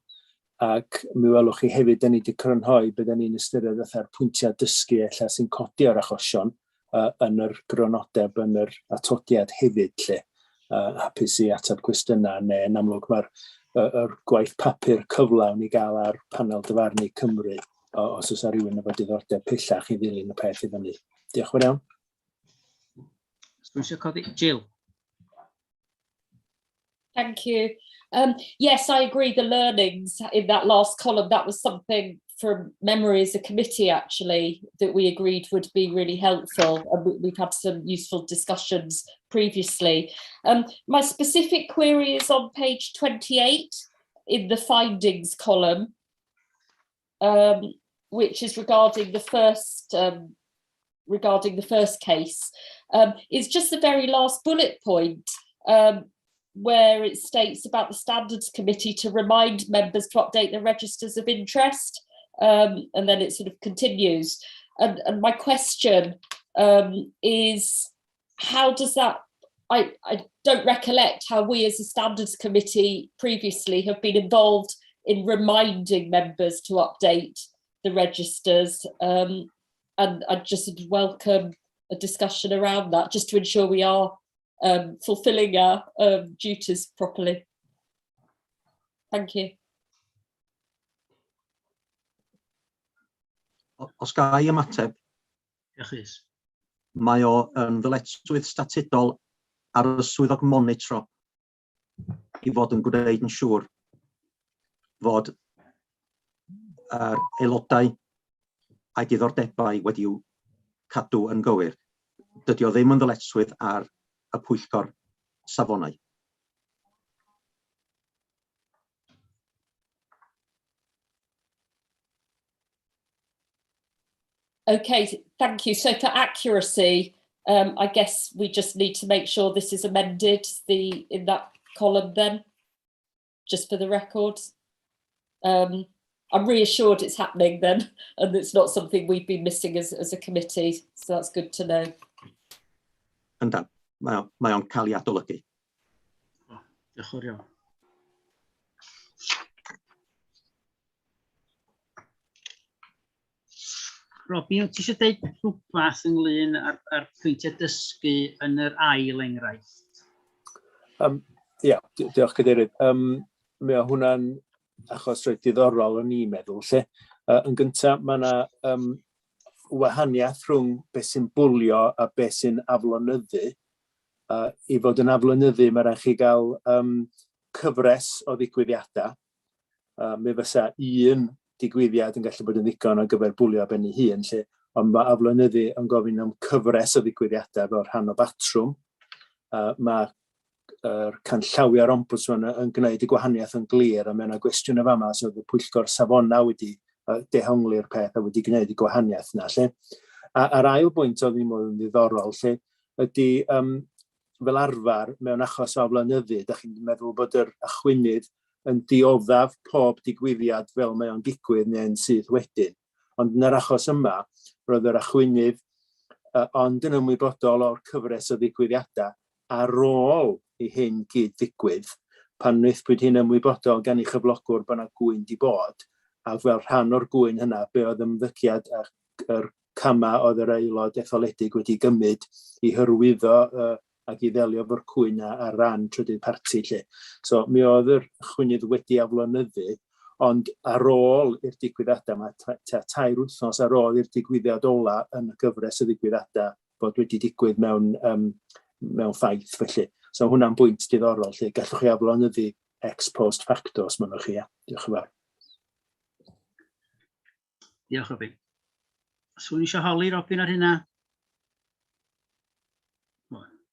Ac mi welwch chi hefyd, da ni wedi crynhoi be da ni'n ystyried fatha'r pwyntiau dysgu ella sy'n codi o'r achosion uh, yn yr grynodeb yn yr atodiad hefyd lle. Uh, hapus i ateb cwestiynau neu yn amlwg mae'r uh, yr gwaith papur cyflawn i gael ar panel dyfarnu Cymru os oes rhywun efo diddordeb pellach i ddilyn y peth i fyny. Diolch yn fawr iawn.
Os eisiau codi, Jill.
Thank you. Yes, I agree. The learnings in that last column, that was something from memory as a committee, actually, that we agreed would be really helpful. And we've had some useful discussions previously. My specific query is on page 28 in the findings column, which is regarding the first regarding the first case. It's just the very last bullet point where it states about the standards committee to remind members to update their registers of interest, and then it sort of continues. And my question is, how does that, I don't recollect how we as a standards committee previously have been involved in reminding members to update the registers, and I'd just welcome a discussion around that, just to ensure we are fulfilling our duties properly. Thank you.
Os ga i ymateb?
Diolch Rhys.
Mae o yn ddyletswydd statudol ar y swyddog monitro i fod yn gwneud yn siŵr fod yr aelodau a'i diddordebau wedi'w cadw yn gywir. Dydy o ddim yn ddyletswydd ar y pwyllgor safonau.
Okay, thank you. So for accuracy, I guess we just need to make sure this is amended the in that column then, just for the record. I'm reassured it's happening then, and it's not something we've been missing as a committee, so that's good to know.
Yndan, mae o, mae o'n cael ei adolygu.
Diolch yn fawr iawn. Robin, wyt ti eisiau dweud rhywbeth ynglyn â'r, ar pwyntiau dysgu yn yr ail enghraifft?
Ia, diolch Cadeirydd. Mae o hwnna'n achos reit diddorol o'n i'n meddwl, lle. Yn gyntaf, mae yna wahaniaeth rhwng beth sy'n bwlio a beth sy'n aflonyddu. I fod yn aflonyddu, mae rhaid chi gael um, cyfres o ddigwyddiadau. Mi fysa un digwyddiad yn gallu bod yn ddigon ar gyfer bwlio ar ben ei hun, lle, ond mae aflonyddu yn gofyn am cyfres o ddigwyddiadau fel rhan o batrwm. Mae yr canllawiau'r ombudsman yn gwneud y gwahaniaeth yn glir, a mae yna gwestiwn yn fama, so oedd y pwyllgor safonau wedi dehongli'r peth a wedi gwneud y gwahaniaeth yna. Lle. A, a'r ail bwynt oedd ni'n meddwl yn ddiddorol, lle, ydy um, fel arfer mewn achos o aflonyddu, da chi'n meddwl bod yr achwynydd yn dioddef pob digwyddiad fel mae o'n digwydd neu'n syth wedyn. Ond yn yr achos yma, roedd yr achwynydd uh, ond yn ymwybodol o'r cyfres o ddigwyddiadau ar ôl i hyn gyd ddigwydd, pan wnaethpwyd hi'n ymwybodol gan ei chyflogwr bod 'na gŵyn 'di bod, a fel rhan o'r gŵyn hynna, be oedd ymddygiad a'r camau oedd yr aelod etholedig wedi gymryd i hyrwyddo uh, ac i ddelio efo'r cwyn ar ran trydydd parti lle. So mi oedd yr chwynydd wedi aflonyddu, ond ar ôl i'r digwyddiadau yma, tua tair wythnos ar ôl i'r digwyddiad ola yn y gyfres o ddigwyddiadau fod wedi digwydd mewn, um, mewn ffaith felly. So hwnna'n bwynt diddorol lle gallwch chi aflonyddu ex post facto os mynnwch chi. Ia. Diolch yn fawr.
Diolch, Robin. Swn eisiau holi Robin ar hynna?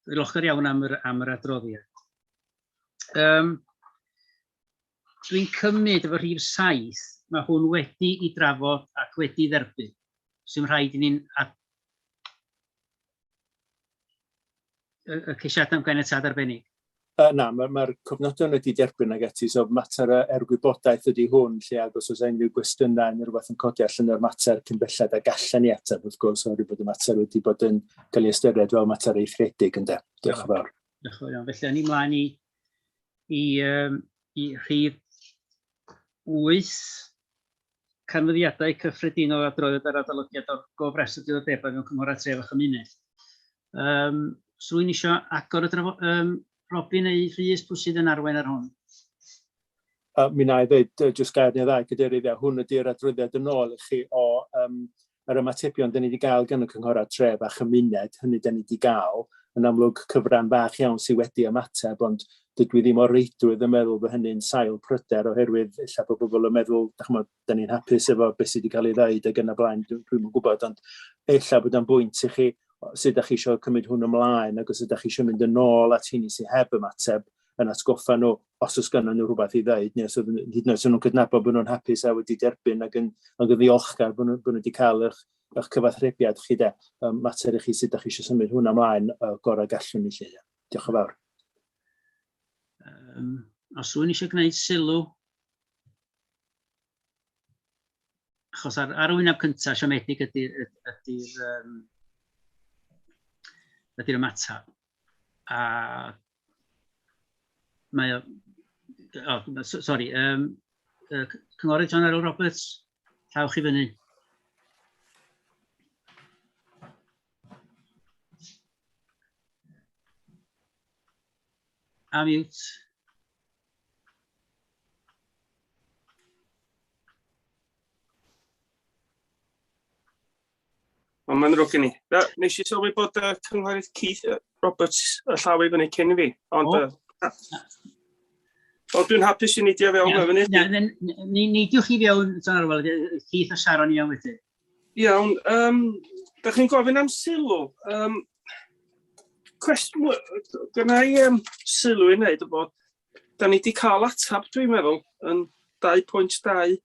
Diolchgar iawn am yr, am yr adroddiad. Um, dwi'n cymryd efo rhif 7, mae hwn wedi i drafod ac wedi dderbyn. Sy'n rhaid i ni'n y, y ceisiadau am ganiatâd arbennig?
Na, mae'r ma cofnodion wedi derbyn ag ati, so mater er gwybodaeth ydy hwn, lle ag os oes unrhyw gwestiynau neu rhywbeth yn codi allan o'r mater cyn belled a gallen ni ateb, wrth gwrs, oherwydd bod y mater wedi bod yn cael ei ystyried fel mater eithriedig, ynde. Diolch yn fawr.
Diolch yn fawr iawn. Felly, ni mlaen i, i, um, i rhif 8, canfyddiadau cyffredinol adroddiad ar adolygiad o'r gofrestr diddordebau mewn cynghorau tref a chymuned. Um, so rwy'n eisiau agor y drafo, um, Robin neu Rhys, pwy sydd yn arwain ar hwn?
Mi wna i ddweud jyst gair neu ddau, Cadeirydd, ia, hwn ydy'r adroddiad yn ôl i chi o um, yr ymatebion da ni wedi gael gan y cynghorau tref a chymuned, hynny da ni wedi gael. Yn amlwg cyfran fach iawn sydd wedi ymateb, ond dydw i ddim o reidrwydd yn meddwl bod hynny'n sail pryder oherwydd ella bod bobl yn meddwl, da chymod, da ni'n hapus efo beth sydd wedi cael ei ddeud ac yn y blaen, dwi'n dwi gwybod, ond ella bod o'n bwynt i chi sut ydych chi eisiau cymryd hwn ymlaen ac os ydych chi eisiau mynd yn ôl at hynny sydd heb ymateb yn atgoffa nhw os oes gynnon nhw rhywbeth i ddeud, neu os oedd, hyd yn oed os nhw'n cydnabod bod nhw'n hapus a wedi derbyn ac yn, ac yn ddiolchgar bod nhw, bod nhw wedi cael eich, eich cyfathrebiad chi de. Um, mater i chi sut ydych chi eisiau symud hwnna ymlaen uh, gorau gallwn ni lle. Diolch yn fawr.
Um, os rwy'n eisiau gwneud sylw, achos ar, ar y wyneb cyntaf, siomedig ydy'r ydy, um, ydy ymateb. A mae o... Oh, sorry, um, Cynghorydd John Errol Roberts, llaw chi fyny. A mute.
Ond mae'n ddrwg gen i. Na, nes i sylwi bod uh, cynghorydd Keith Roberts y llaw i fyny cyn i fi, ond... Oh. Uh, o, dwi'n hapus i neidio fewn yeah, fyny.
Na, ni, neidiwch chi fewn, John Arwel, Keith a Sharon i iawn wedyn.
Iawn, um, da chi'n gofyn am sylw. Um, cwestiwn, gyna i um, sylw i wneud o bod, da ni wedi cael atab, dwi'n meddwl, yn 2.2.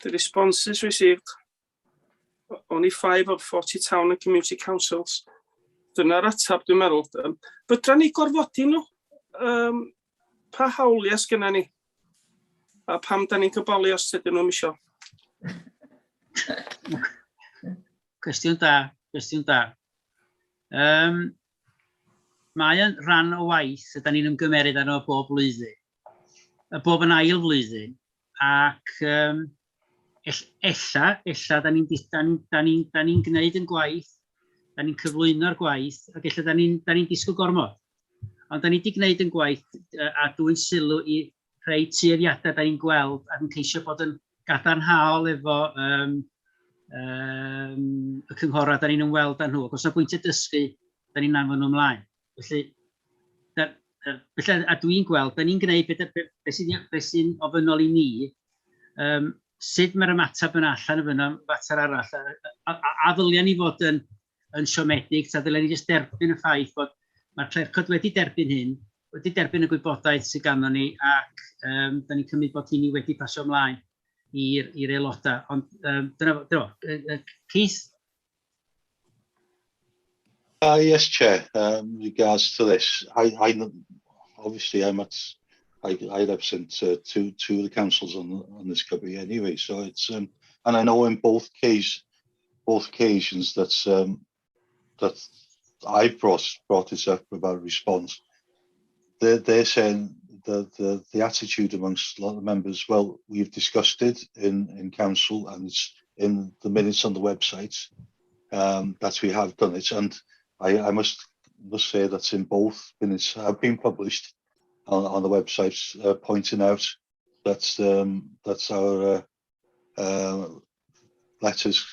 The responses received only five of 40 town and community councils. Dyna'r atab dwi'n meddwl. Um, fydra ni gorfodi nhw? Um, pa hawliau sgynna ni? A pam da ni'n cyboli os ydyn nhw'n misio?
Cwestiwn da, cwestiwn da. Um, mae yn rhan o waith ydy ni'n ymgymeryd arno bob blwyddyn, bob yn ail flwyddyn, ac um, ella, ella, da ni'n da ni, da ni, da ni gwneud yn gwaith, da ni'n cyflwyno'r gwaith, ac ella da ni'n ni disgwyl gormod. Ond da ni wedi gwneud yn gwaith a dwi'n sylw i rhai tueddiadau da ni'n gweld ac yn ceisio bod yn gadarnhaol efo um, um, y cynghorau da ni'n ymweld â nhw, ac os yna bwyntiau dysgu, da ni'n anfon nhw ymlaen. Felly, da, felly a dwi'n gweld, da ni'n gwneud beth be, be sy'n be sy ofynnol i ni, um, sut mae'r ymateb yna allan y fyna, fater arall, a, a, a, a ddylia ni fod yn, yn siomedig, ta ddylia ni jyst derbyn y ffaith bod mae'r clercod wedi derbyn hyn, wedi derbyn y gwybodaeth sydd ganddo ni ac um, da ni'n cymryd bod hynny wedi pasio ymlaen i'r aelodau. Ond um, dyna, dyna fo. Keith?
Yes, Chair. Regards to this, I, I obviously I'm at, I, I represent two two of the councils on on this committee anyway. So it's and I know in both case, both occasions that's that I've brought brought this up about response. They're they're saying the the the attitude amongst a lot of members. Well, we've discussed it in in council and it's in the minutes on the website that we have done it. And I, I must must say that's in both minutes have been published on, on the websites, pointing out that that's our letters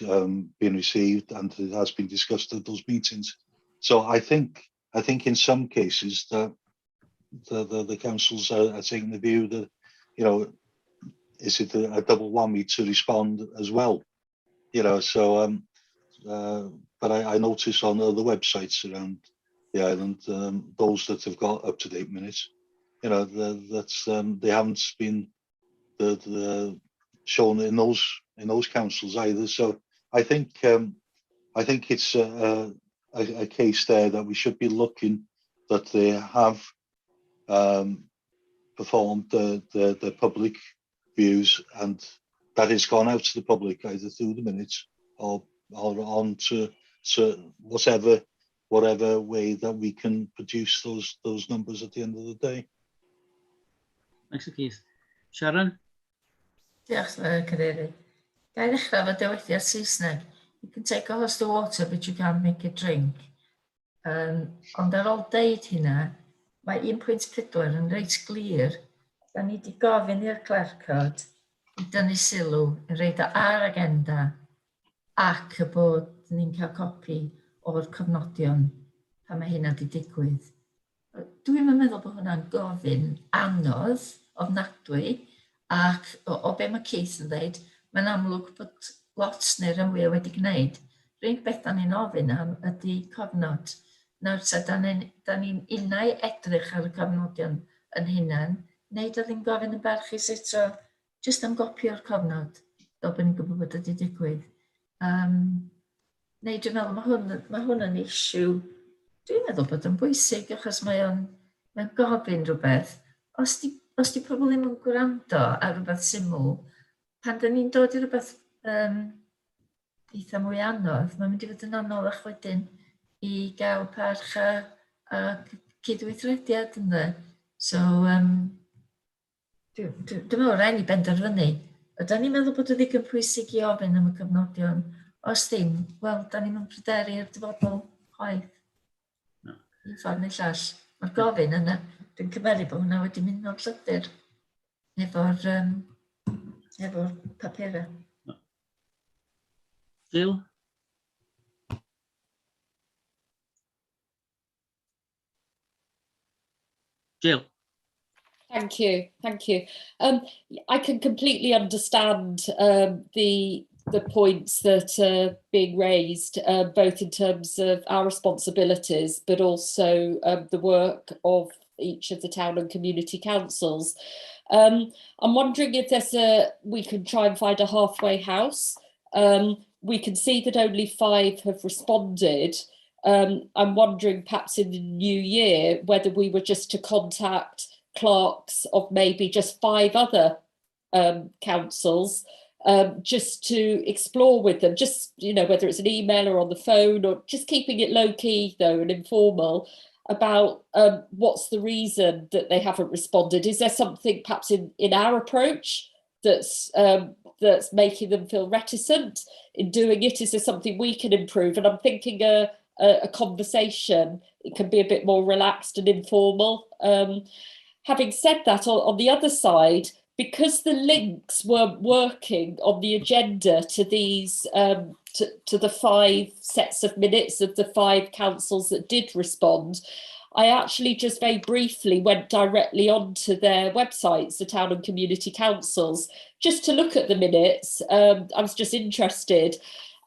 been received and it has been discussed at those meetings. So I think I think in some cases that the, the, the councils are, are taking the view that, you know, is it a, a double whammy to respond as well? You know, so but I, I notice on other websites around the island, those that have got up to date minutes, you know, the, that's they haven't been the, the shown in those in those councils either. So I think I think it's a, a, a case there that we should be looking that they have performed the, the, the public views and that has gone out to the public either through the minutes or, or on to, to whatever whatever way that we can produce those those numbers at the end of the day.
Thanks, Keith. Sharon?
Diolch, Cadeirydd. Ga i ddechrau efo dywediad Saesneg. You can take a horse to water, but you can't make it drink. Um, ond ar ôl deud hynna, mae 1.4 yn reit glir. Da ni wedi gofyn i'r clercod i dynnu sylw i roid o ar agenda ac y bod ni'n cael copi o'r cofnodion pan mae hynna wedi digwydd. Dwi'm yn meddwl bod hwnna'n gofyn anodd ofnadwy ac o, o be mae Keith yn dweud, mae'n amlwg bod lot neu rhan fwyaf wedi gwneud. Yr unig beth da ni'n ofyn am ydy cofnod. Nawr ta, da ni'n ni unau edrych ar y cofnodion yn hunan, neu da ni'n gofyn yn barchus eto jyst am gopi o'r cofnod, fel bod ni'n gwybod bod wedi digwydd. Um, neu dwi'n meddwl mae hwn, mae hwn yn issue, dwi'n meddwl bod yn bwysig achos mae o'n mae gofyn rhywbeth. Os di, os di pobl ddim yn gwrando ar rhywbeth syml, pan dyn ni'n dod i rhywbeth um, eitha mwy anodd, mae'n mynd i fod yn anoddach wedyn i gael parch a, a cydweithrediad ynddo. So, um, Dwi'n dwi, dwi meddwl rhaid ni benderfynu. Ydy ni'n meddwl bod o ddigon pwysig i ofyn am y cofnodion? Os ddim, wel, da ni'n mynd pryderu i'r dyfodol chwaith. No. Un ffordd neu llall. Mae'r gofyn yna, dwi'n cymeru bod hwnna wedi mynd mewn llythyr efo'r um, efo papurau. No.
Jill? Jill.
Thank you, thank you. I can completely understand the the points that are being raised, both in terms of our responsibilities, but also the work of each of the town and community councils. I'm wondering if there's a we can try and find a halfway house. We can see that only five have responded. I'm wondering perhaps in the new year whether we were just to contact clerks of maybe just five other councils just to explore with them, just, you know, whether it's an email or on the phone or just keeping it low key though and informal about what's the reason that they haven't responded. Is there something perhaps in, in our approach that's that's making them feel reticent in doing it? Is there something we can improve? And I'm thinking a, a, a conversation, it can be a bit more relaxed and informal. Having said that, on, on the other side, Because the links weren't working on the agenda to these to the 5 sets of minutes of the 5 councils that did respond, I actually just very briefly went directly onto their websites, the town and community councils, just to look at the minutes. I was just interested.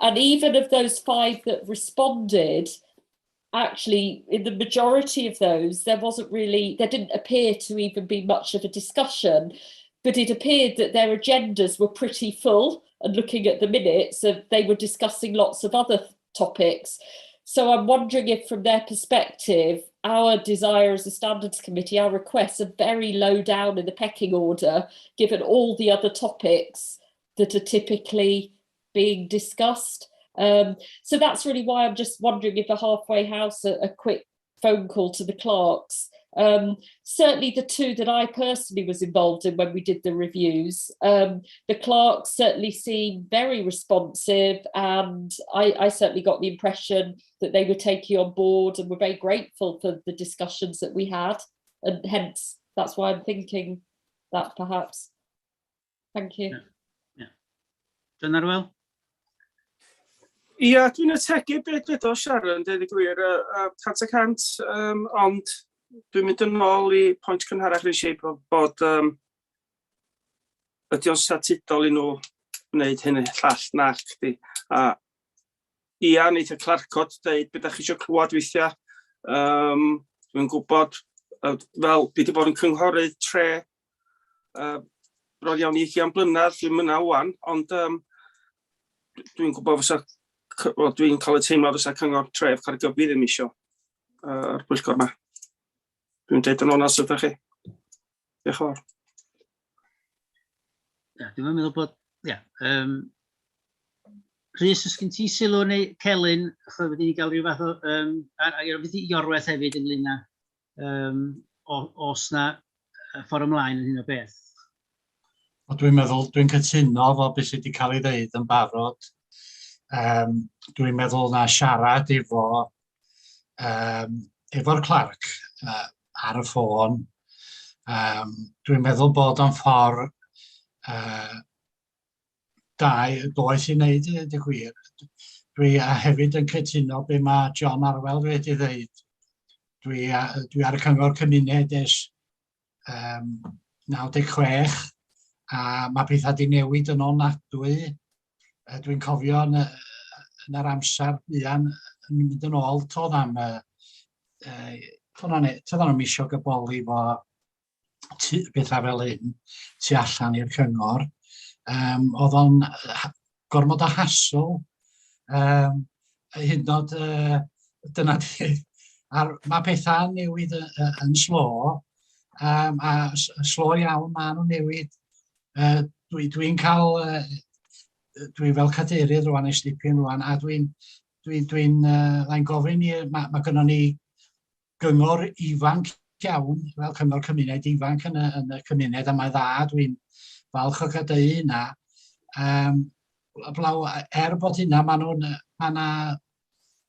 And even of those 5 that responded, actually, in the majority of those, there wasn't really, there didn't appear to even be much of a discussion, but it appeared that their agendas were pretty full, and looking at the minutes, they were discussing lots of other topics. So I'm wondering if from their perspective, our desire as a standards committee, our requests are very low down in the pecking order, given all the other topics that are typically being discussed. So that's really why I'm just wondering if a halfway house, a quick phone call to the clerks. Certainly the 2 that I personally was involved in when we did the reviews, the clerks certainly seemed very responsive, and I certainly got the impression that they were taking on board and were very grateful for the discussions that we had, and hence that's why I'm thinking that perhaps. Thank you.
Yeah. John Arwel?
Ia, dwi'n ategu beth dwedodd Sharon, dweud y gwir, 100%, ond dwi'n mynd yn ôl i pwynt cynharach nes i bod ydy o'n statudol i nhw wneud hyn llall nac di. A ia, wneith y clercod dweud beth ydych chi eisiau clywed weithiau. Dwi'n gwybod, fel dwi wedi bod yn cynghorydd tre bron iawn i 20 blynedd, dwi'n mynd wan, ond dwi'n gwybod fysa, well, dwi'n cael y teimlad fysa cyngor tref Caergybi ddim isio yr bwyllgor yma. Dwi'n deud yn onast ydych chi. Diolch yn fawr.
Ia, dwi'n meddwl bod, ia, Rhys, os gen ti sylw neu Celyn, achos wedi ni gael rhyw fath o, a fydd i Iorwerth hefyd ynglyn â, os na ffordd ymlaen yn hyn o beth.
O, dwi'n meddwl, dwi'n cytuno efo beth sydd wedi cael ei ddeud yn barod. Dwi'n meddwl na siarad efo'r clerc ar y ffôn. Dwi'n meddwl bod o'n ffordd da, doeth i wneud i ddweud y gwir. Dwi a hefyd yn cytuno be mae John Arwel wedi ddeud. Dwi ar y cyngor cymuned ers 96 a mae pethau wedi newid yn ofnadwy. Dwi'n cofio yn yr amser buan yn mynd yn ôl, toedd am toedd nhw'm isio gyboli fo bethau fel hyn tu allan i'r cyngor. Oedd o'n gormod o hassle, hyd yn oed dyna di. A mae pethau'n newid yn slo, a slo iawn maen nhw'n newid. Dwi'n cael, dwi fel cadeirydd rwan ers dipyn rwan, a dwi'n gofyn i, mae gynnon ni gyngor ifanc iawn, fel cyngor cymuned ifanc yn y cymuned, a mae dda, dwi'n falch o gael deud hynna. Blaw, er bod hynna, ma'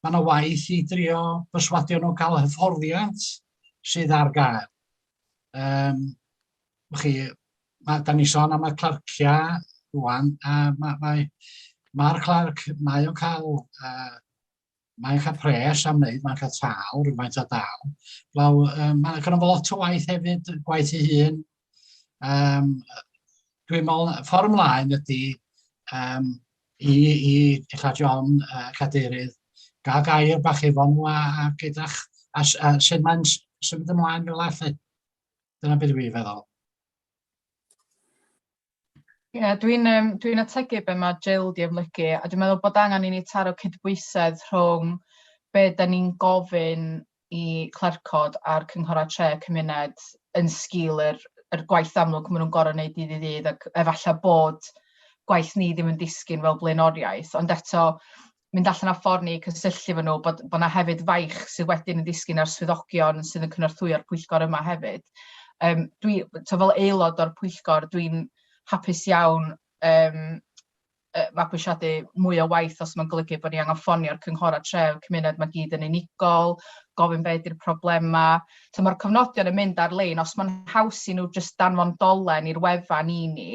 'na waith i drio perswadio nhw gael hyfforddiant sydd ar gael. Chi, da ni sôn am y clercia rwan, a mae'r clerc, mae'n cael pres am wneud, mae'n cael tal, rhywfaint o dal. Blaw, mae'n gynno fo lot o waith hefyd, gwaith ei hun. Dwi'n meddwl, ffordd ymlaen ydy i ella John, cadeirydd, gael gair bach efo nhw a gyda'ch, a sut mae'n symud ymlaen fel allu. Dyna beth dwi'n feddwl.
Ie, yeah, dwi'n ategu be mae Jill di amlygu, a dwi'n meddwl bod angen i ni taro cydbwysedd rhwng be da ni'n gofyn i clercod a'r cynghorau tre cymuned yn sgil yr gwaith amlwg maen nhw'n gorfod wneud dydd i ddydd, ac efallai bod gwaith ni ddim yn disgyn fel blaenoriaeth, ond eto mynd allan o ffordd ni cysylltu efo nhw, bod 'na hefyd faich sydd wedyn yn disgyn ar swyddogion sydd yn cynorthwyo'r pwyllgor yma hefyd. Dwi, to fel aelod o'r pwyllgor, dwi'n hapus iawn mabwysiadu mwy o waith os mae'n golygu bod ni angen ffonio'r cynghorau tref cymuned mae gyd yn unigol, gofyn be 'di'r problema. So mae'r cofnodion yn mynd ar-lein, os mae'n haws i nhw jyst danfon dolen i'r wefan i ni,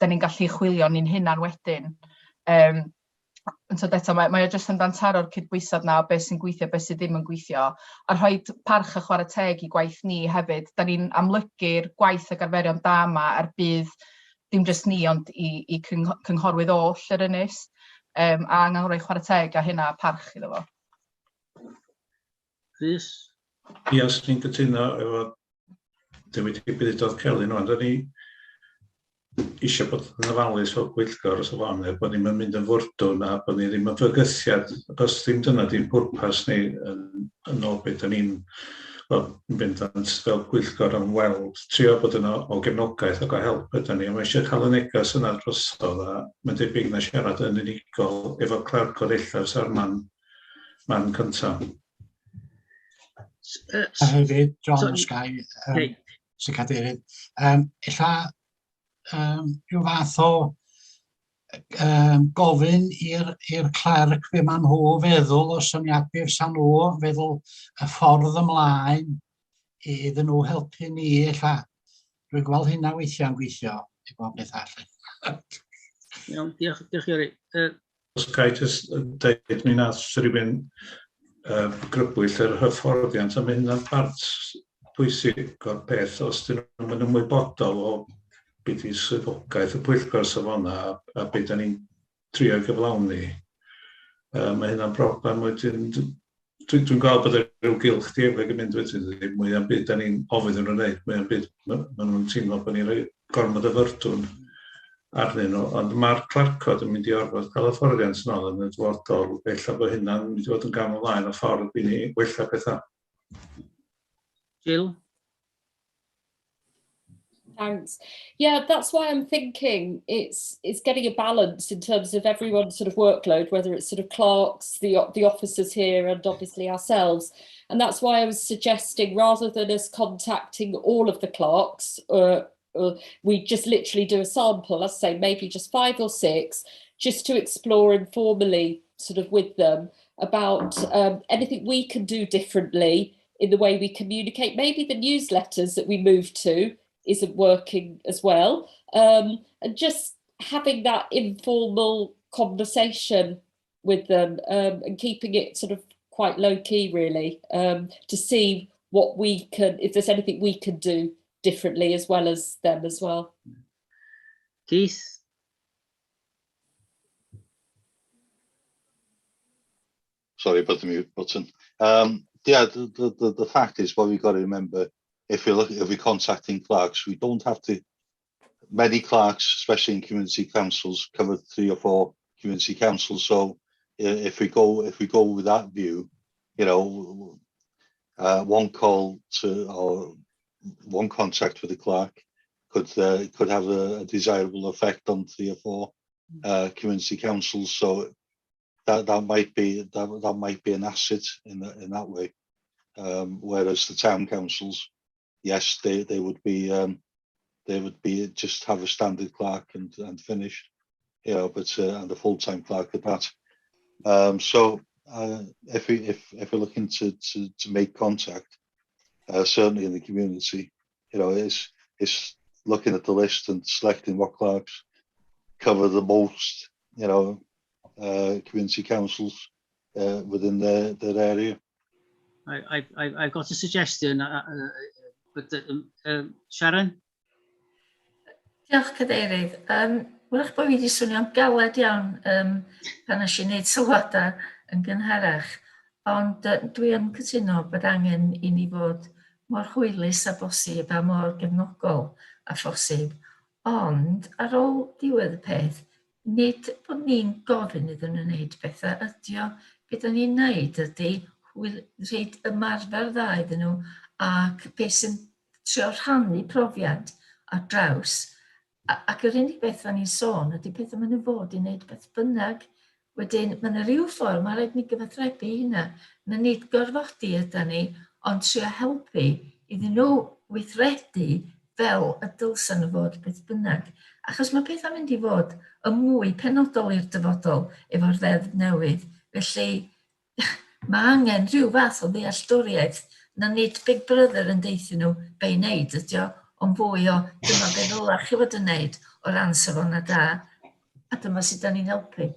da ni'n gallu chwilio ni'n hunan wedyn. Um, so eto, mae, mae o jyst yn dantaro'r cydbwysedd na o beth sy'n gweithio, beth sydd ddim yn gweithio, a rhoi parch a chwarae teg i gwaith ni hefyd. Da ni'n amlygu'r gwaith ac arferion da yma er budd dim jyst ni, ond i, i cynghorwydd oll yr ynys, um, a angen rhoi chwarae teg a hynna a parch iddo fo.
Rhys?
Ia, os ni'n cytuno efo dewid i bydd Celyn wan, da ni eisiau bod yn ofalus fel pwyllgor os safonau, bod ni'n mynd yn fwrdwn a bod ni ddim yn fygythiad, achos ddim dyna di'n pwrpas ni yn, yn ôl beth da ni'n wel, yn bendant fel pwyllgor am weld, trio bod yno o gefnogaeth ac o help ydy ni, a mae eisiau cael y neges yna drosodd a mae'n debyg na siarad yn unigol efo clercod ella fysa'r man, man cyntaf.
A hefyd, John so, Sky, um, hey. sy'n cadeirydd, um, ella um, rhyw fath o um, gofyn i'r clerc be maen nhw feddwl o syniad be fysa nhw feddwl y ffordd ymlaen iddyn nhw helpu ni ella. Dwi'n gweld hynna weithiau'n gweithio i bob beth all.
Iawn, diolch, diolch Iori. Uh,
Os ga i jyst deud, mi nath rhywun uh, grybwyll yr hyfforddiant, a mae hynna'n part pwysig o'r peth, os dyn nhw'n ymwybodol o beth i swyddogaeth y pwyllgor safonau a, a beth da ni'n trio gyflawni, uh, mae hynna'n broblem wedyn. Dwi'n dwi gweld bod rhyw gylch dieflig yn mynd wedyn, mwy am byd da ni'n ofyn nhw'n wneud, mwy am byd maen nhw'n teimlo bod ni'n rhoi gormod o fwrdwn arnyn nhw, ond mae'r clercod yn mynd i orfod cael hyfforddiant yn ôl yn y dyfodol, ella bod hynna'n mynd i fod yn gam ymlaen o ffordd i ni wella pethau.
Jill?
Thanks. Yeah, that's why I'm thinking it's it's getting a balance in terms of everyone's sort of workload, whether it's sort of clerks, the the officers here, and obviously ourselves. And that's why I was suggesting rather than us contacting all of the clerks, we just literally do a sample, let's say maybe just 5 or 6, just to explore informally sort of with them about anything we can do differently in the way we communicate. Maybe the newsletters that we move to isn't working as well. And just having that informal conversation with them and keeping it sort of quite low key, really, to see what we can, if there's anything we can do differently as well as them as well.
Keith?
Sorry about the mute button. Yeah, the fact is, what we've got to remember, if we look, if we're contacting clerks, we don't have to. Many clerks, especially in community councils, cover 3 or 4 community councils. So if we go with that view, you know, one call to or one contact with the clerk could have a desirable effect on 3 or 4 community councils. So that might be that might be an asset in that way. Whereas the town councils, yes, they would be just have a standard clerk and finished, you know, but and a full-time clerk at that. So if we're looking to make contact, certainly in the community, you know, it's looking at the list and selecting what clerks cover the most, you know, community councils within their area.
I've got a suggestion, but Sharon?
Diolch, Cadeirydd. Wrach bod fi wedi swnio'n galed iawn pan nes i wneud sylwadau yn gynharach, ond dwi yn cytuno bod angen i ni fod mor hwylus â bosib a mor gefnogol â phosib, ond ar ôl diwedd y peth, nid bod ni'n gofyn iddyn nhw wneud pethau ydi o. Be da ni'n wneud ydy rhoid ymarfer dda iddyn nhw ac beth sy'n trio rhannu profiad ar draws. Ac yr unig beth da ni'n sôn ydy pethau maen nhw fod i wneud beth bynnag. Wedyn, mae yna rhyw ffordd, mae rhaid ni gyfathrebu hynna. Na nid gorfodi yda ni, ond trio helpu iddyn nhw weithredu fel y dylsan nhw fod beth bynnag. Achos mae pethau'n mynd i fod yn mwy penodol i'r dyfodol efo'r ddeddf newydd. Felly, Mae angen rhyw fath o ddealltwriaeth na nid Big Brother yn deuthyn nhw be i wneud ydi o, ond fwy o dyma be ddylech chi fod yn wneud o ran safonau da, a dyma sut da ni'n helpu.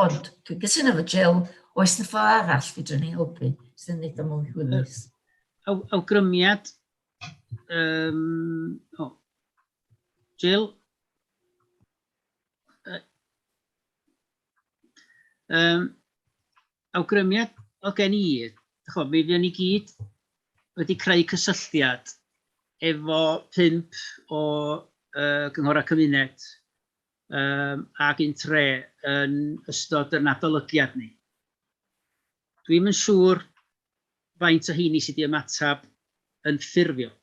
Ond dwi'n cytuno efo Jill, oes na ffordd arall fedrwn ni helpu sydd yn neud o mwy hwylus?
Awgrymiad, um, oh. Jill? Um, awgrymiad o gen i, ch'mo, mi fuon ni gyd wedi creu cysylltiad efo pump o uh, gynghorau cymuned um, ac un tre yn ystod yr adolygiad ni. Dwi'm yn siŵr faint o heini sydd wedi ymateb yn ffurfiol.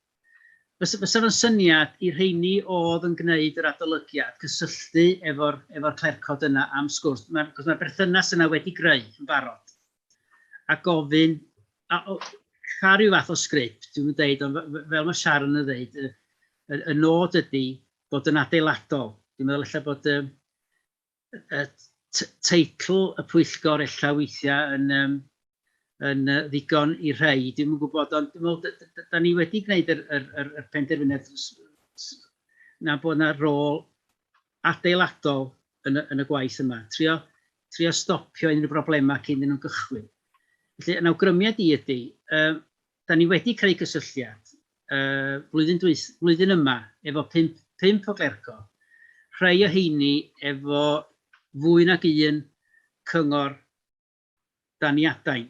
Fysa, fysa fo'n syniad i'r rheini oedd yn gwneud yr adolygiad cysylltu efo'r efo clercod yna am sgwrs, mae'r ma berthynas yna wedi greu yn barod, a gofyn, a, o, ca rhyw fath o sgript, dwi'n dweud, ond fel mae Sharon yn dweud, y, y, y nod ydy bod yn adeiladol. Dwi'n meddwl ella bod y, y teitl y pwyllgor ella weithiau yn, um, yn uh, ddigon i rhai, dwi'n yn gwybod, ond dwi'n meddwl, da ni wedi gwneud yr, yr, yr, yr penderfyniad na bod na rôl adeiladol yn y, yn y gwaith yma. Trio, trio stopio unrhyw broblemau cyn iddyn nhw gychwyn. Felly, yn awgrymiad i ydy, um, da ni wedi creu cysylltiad uh, blwyddyn, dwyth, blwyddyn yma efo pump, pump o glercod, rhai o heini efo fwy nag un cyngor dan i adain.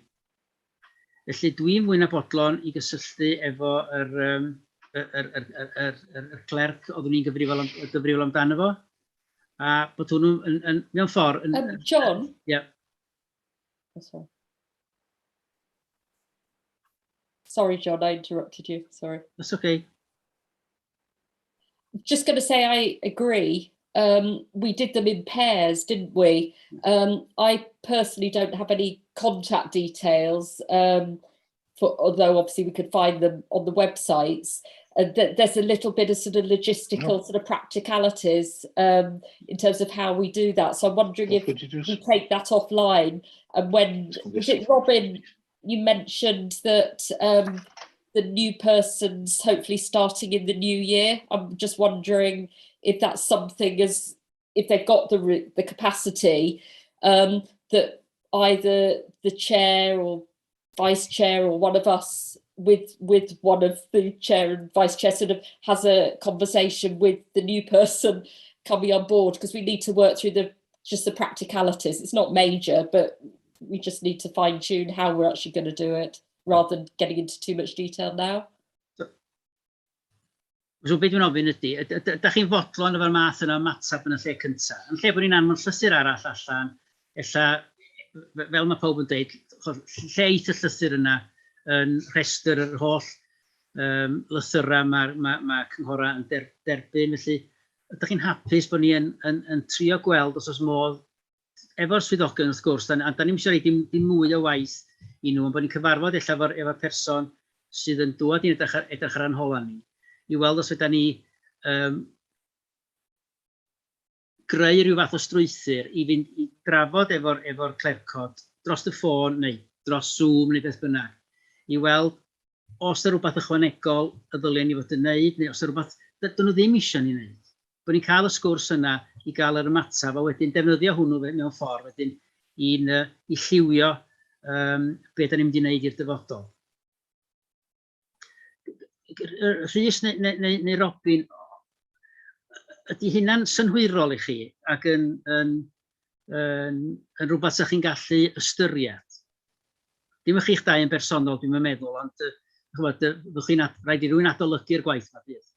Felly dwi'n fwy na bodlon i gysylltu efo yr, um, yr, yr, yr, yr, yr, yr, yr clerc oeddwn i'n gyfrifol, am, gyfrifol amdano fo, a bod hwnnw yn, yn, mewn ffordd... Yn,
John?
Yeah.
Oh, sorry. Sorry, John, I interrupted you. Sorry.
That's okay.
Just going to say I agree. We did them in pairs, didn't we? I personally don't have any contact details, although obviously we could find them on the websites. Th there's a little bit of sort of logistical no. sort of practicalities in terms of how we do that. So I'm wondering if we take that offline. And when, was it Robin, you mentioned that the new person's hopefully starting in the new year. I'm just wondering if that's something, as if they've got the capacity, that either the chair or vice chair or one of us with one of the chair and vice chair sort of has a conversation with the new person coming on board, because we need to work through the just the practicalities. It's not major, but we just need to fine tune how we're actually going to do it rather than getting into too much detail now.
So beth dwi'n ofyn ydy, ydych chi'n fodlon efo'r math yna o ymateb yn y lle cyntaf? Yn lle bod ni'n anfon llythyr arall allan, ella, fel mae pawb yn dweud, lle eith y llythyr yna yn rhestr yr holl um, lythyrau mae'r ma, ma cynghorau yn der, derbyn. Felly, ydych chi'n hapus bod ni yn, yn, yn trio gweld os oes modd efo'r swyddogion wrth gwrs, da, a da ni'n eisiau rhoi dim, dim mwy o waith i nhw, ond bod ni'n cyfarfod ella efo'r efo person sydd yn dŵad i'n edrych ar, edrych ar anhola ni, i weld os fedra ni um, greu rhyw fath o strwythur i fynd i drafod efo'r efo clercod dros y ffôn neu dros Zoom neu beth bynnag, i weld os yna rhywbeth ychwanegol y ddylen ni fod yn neud, neu os yna rhywbeth dydyn nhw ddim eisiau ni wneud. Bod ni'n cael y sgwrs yna i gael yr ymateb, a wedyn defnyddio hwnnw mewn ffordd wedyn i'n, i lliwio um, be da ni'n mynd i wneud i'r dyfodol. Rhys neu, neu, neu, neu Robin, ydy hynna'n synhwyrol i chi ac yn, yn, yn, yn rhywbeth sy'ch chi'n gallu ystyried? Dim y chi'ch dau yn bersonol, dwi'n meddwl, ond chymod, fyddwch chi'n rhaid i rywun adolygu'r gwaith yma bydd.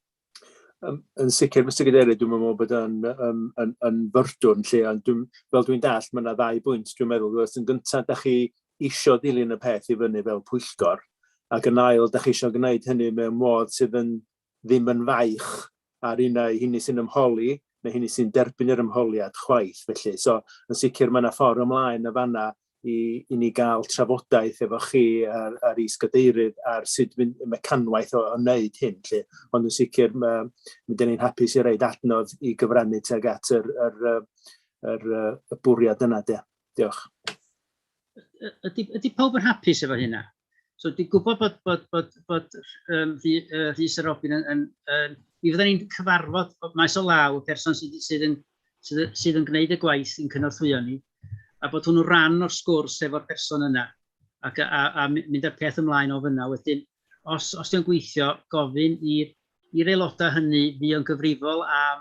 Yn sicr, Mr Cadeirydd, dwi'n meddwl bod yn, yn, yn, yn fyrdwn lle, ond dwi'n, fel dwi'n dall, mae yna ddau bwynt, dwi'n meddwl. Yn gyntaf, da chi isio dilyn y peth i fyny fel pwyllgor, ac yn ail, da chi isio gwneud hynny mewn modd sydd yn ddim yn faich ar un ai hynny sy'n ymholi, neu hynny sy'n derbyn yr ymholiad chwaith, felly. So, yn sicr, mae yna ffordd ymlaen y fanna i, i ni gael trafodaeth efo chi a'r, a'r is-gadeirydd ar sut mynd, y mecanwaith o, o wneud hyn. Lle. Ond yn sicr, mae, mi dyn ni'n hapus i roid adnodd i gyfrannu tuag at yr, yr, yr, yr, y bwriad yna. De. Diolch.
Ydy pawb yn hapus efo hynna? So dwi'n gwybod bod Rhys a Robin yn mi fydden ni'n cyfarfod maes o law y person sydd yn gwneud y gwaith yn cynorthwyo ni, a bod hwnnw ran o'r sgwrs efo'r person yna, ac a mynd â'r peth ymlaen o fyna. Wedyn, os di'n gweithio, gofyn i'r aelodau hynny fi yn gyfrifol am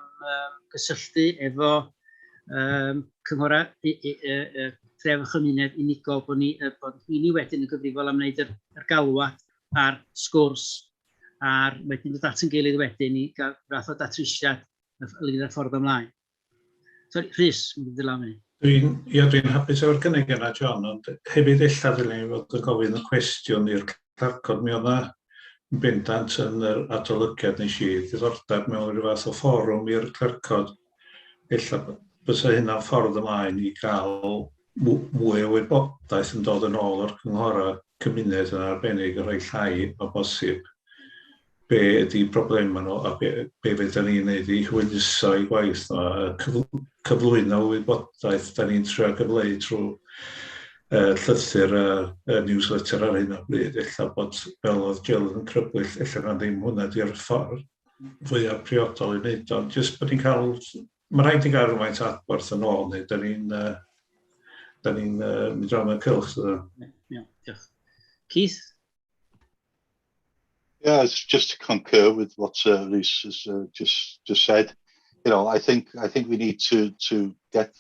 gysylltu efo cynghorau tref a chymuned unigol, bod ni wedyn yn gyfrifol am wneud yr galwad a'r sgwrs a'r wedyn dod at yn gilydd wedyn i gael fath o datrysiad y ffordd ymlaen. Sorry, Rhys, mae'n dod lawr.
Ia, dwi'n hapus efo'r cynnig yna, John, ond hefyd ella ddylen ni fod yn gofyn y cwestiwn i'r clercod. Mi oedd yna yn bendant yn yr adolygiad nes i ddiddordeb mewn rhyw fath o fforwm i'r clercod. Ella bysa hynna'n ffordd ymlaen i gael mwy o wybodaeth yn dod yn ôl o'r cynghorau cymuned yn arbennig, y rhai llai o bosib, be ydy problemau nhw a be fedra ni'n neud i hwyluso i gwaith nhw a cyflwyno wybodaeth da ni'n trio gyfleu trwy llythyr a newsletter ar hyn o bryd. Ella bod, fel oedd Jill yn crybwyll, ella na ddim hwnna di'r ffordd fwyaf priodol i wneud o. Jyst bod ni'n cael, mae rhaid i gael rhywfaint adborth yn ôl, neu da ni'n mynd rownd mewn cylch.
Ie, diolch. Keith?
Yeah, it's just to concur with what Rhys has just said. I think we need to get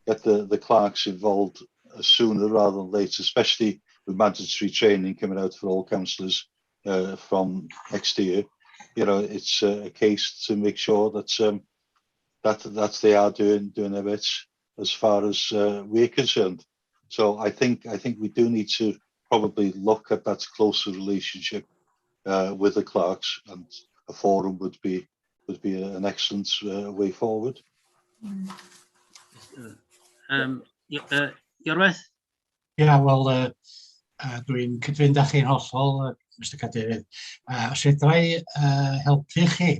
the clerks involved sooner rather than later, especially with mandatory training coming out for all councillors from next year. It's a case to make sure that they are doing their bits as far as we're concerned. So I think we do need to probably look at that closer relationship with the clerks, and a forum would be an excellent way forward.
Iorwerth?
Ia, wel, dwi'n cydfynd â chi'n hollol, Mr Cadeirydd. Os fedra i helpu chi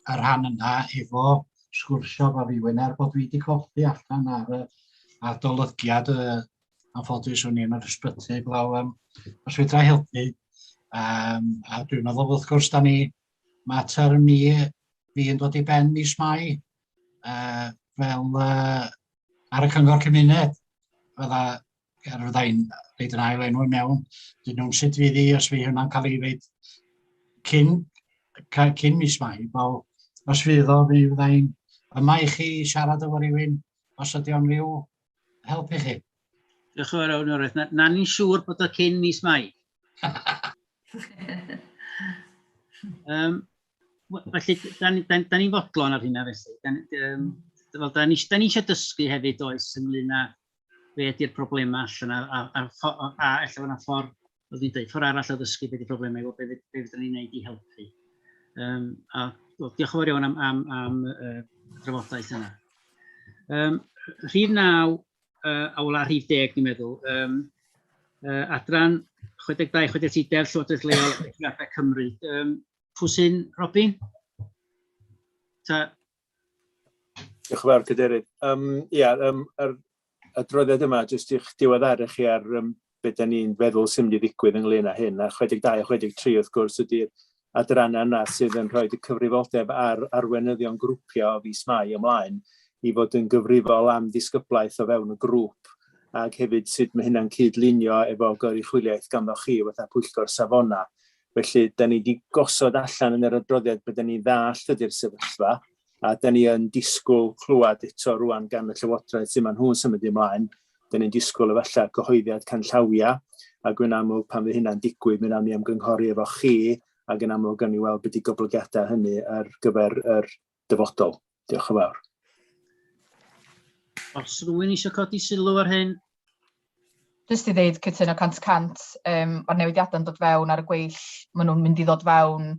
ar rhan yna efo sgwrsio efo rhywun, er bod dwi wedi colli allan ar y adolygiad, anffodus o'n i yn yr ysbyty blaw, os fedra i helpu, a dwi'n meddwl wrth gwrs da ni, mae term mi fi yn dod i ben mis Mai, fel ar y cyngor cymuned, fydda i'n rhoid yn ail enw i mewn. Dyn nhw'n sut fydd i, os fydd hwnna'n cael ei roid cyn mis Mai, wel, os fydd o, mi fydda i'n yma i chi siarad efo rhywun, os ydy o'n rhyw help i chi.
Diolch yn fawr iawn, Iorwerth. Na ni'n siŵr bod o cyn mis Mai. Felly, da ni'n fodlon ar hynna felly. Wel, da ni eisiau dysgu hefyd oes ynglyn â be ydy'r problemau allan a ella fod 'na ffordd, fel dwi'n dweud, ffordd arall o ddysgu be ydy'r problemau, i weld be fydden ni'n neud i helpu. A wel, diolch yn fawr iawn am drafodaeth yna. Rhif 9 a wla rhif 10, dwi'n meddwl. Adran 62, 63 Deddf Llywodraeth Leol a Cymru. Pwy sy'n, Robin? Ta,
Diolch yn fawr, Cadeirydd. Ia, yr adroddiad yma, jyst i'ch diweddaru chi ar be da ni'n feddwl sy'n mynd i ddigwydd ynglyn â hyn. A 62 a 63 wrth gwrs ydy'r adrannau yna sydd yn rhoi y cyfrifoldeb ar arweinyddion grwpiau o fis Mai ymlaen i fod yn gyfrifol am ddisgyblaeth o fewn y grŵp ac hefyd sut mae hynna'n cydlunio efo goruchwyliaeth ganddo chi fatha pwyllgor safona. Felly, da ni wedi gosod allan yn yr adroddiad beth da ni ddallt ydy'r sefyllfa, a da ni yn disgwyl clywed eto rwan gan y Llywodraeth sut maen nhw'n symud ymlaen. Da ni'n disgwyl efallai cyhoeddiad canllawia, ac yn amlwg pan fydd hynna'n digwydd, mi wnawn ni ymgynghori efo chi, ac yn amlwg gawn ni weld beth 'di goblygiadau hynny ar gyfer yr dyfodol. Diolch yn fawr.
Os rhywun eisiau codi sylw ar hyn?
Jyst i ddeud cytuno 100%, mae'r newidiadau'n dod fewn ar y gweill, maen nhw'n mynd i ddod fewn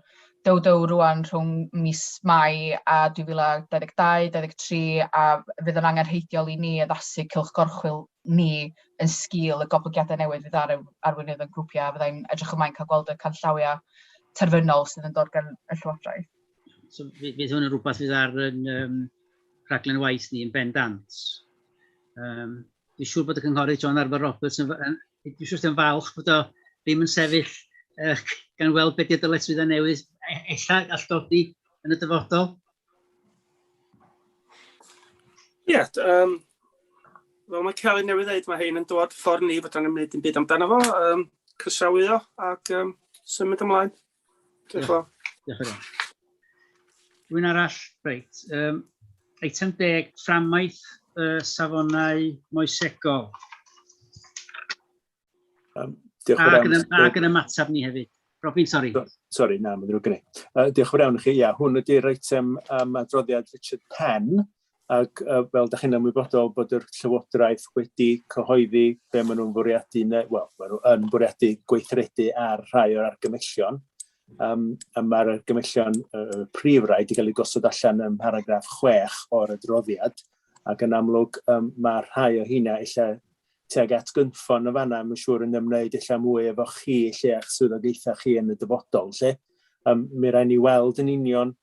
dow dow rwan rhwng mis Mai a 2022, 23, a fydd yn angenrheidiol i ni addasu cylch gorchwyl ni yn sgil y goblygiadau newydd fydd ar arweinydd yn grwpiau, a fyddai'n edrych ymlaen cael gweld y canllawiau terfynol sydd yn dod gan y Llywodraeth.
So, fydd hwn yn rhywbeth fydd ar yn rhaglen waith ni yn bendant. Dwi'n siŵr bod y cynghorydd John Arwel Roberts yn Dwi'n siŵr yn falch bod o ddim yn sefyll gan weld beth ydy'r dyletswyddau newydd, ella all dodi yn y dyfodol.
Ie, yeah, fel mae Kelly newydd dweud, mae hein yn dod ffordd ni fod angen gwneud dim byd amdano fo. Croesawu o ac symud ymlaen. Diolch yn fawr.
Diolch yn fawr. Rwy'n arall, reit. Eitem 10, fframwaith safonau moesegol.
Diolch yn fawr.
Ac yn ymateb ni hefyd. Robin, sori.
Sori, na, mae'n ddrwg gen i. Diolch yn fawr iawn i chi. Ia, hwn ydy'r eitem am adroddiad Richard Penn, ac fel da chi'n ymwybodol bod yr Llywodraeth wedi cyhoeddi be maen nhw'n fwriadu, neu, wel, maen nhw yn bwriadu gweithredu ar rhai o'r argymellion. A mae'r argymellion prif rai wedi cael eu gosod allan ym mharagraff 6 o'r adroddiad, ac yn amlwg mae rhai o hynna ella tuag at gynffon yn fanna, mae'n siŵr yn ymwneud ella mwy efo chi lle a'ch swyddogaethau chi yn y dyfodol. Lle. Mi rhaid ni weld yn union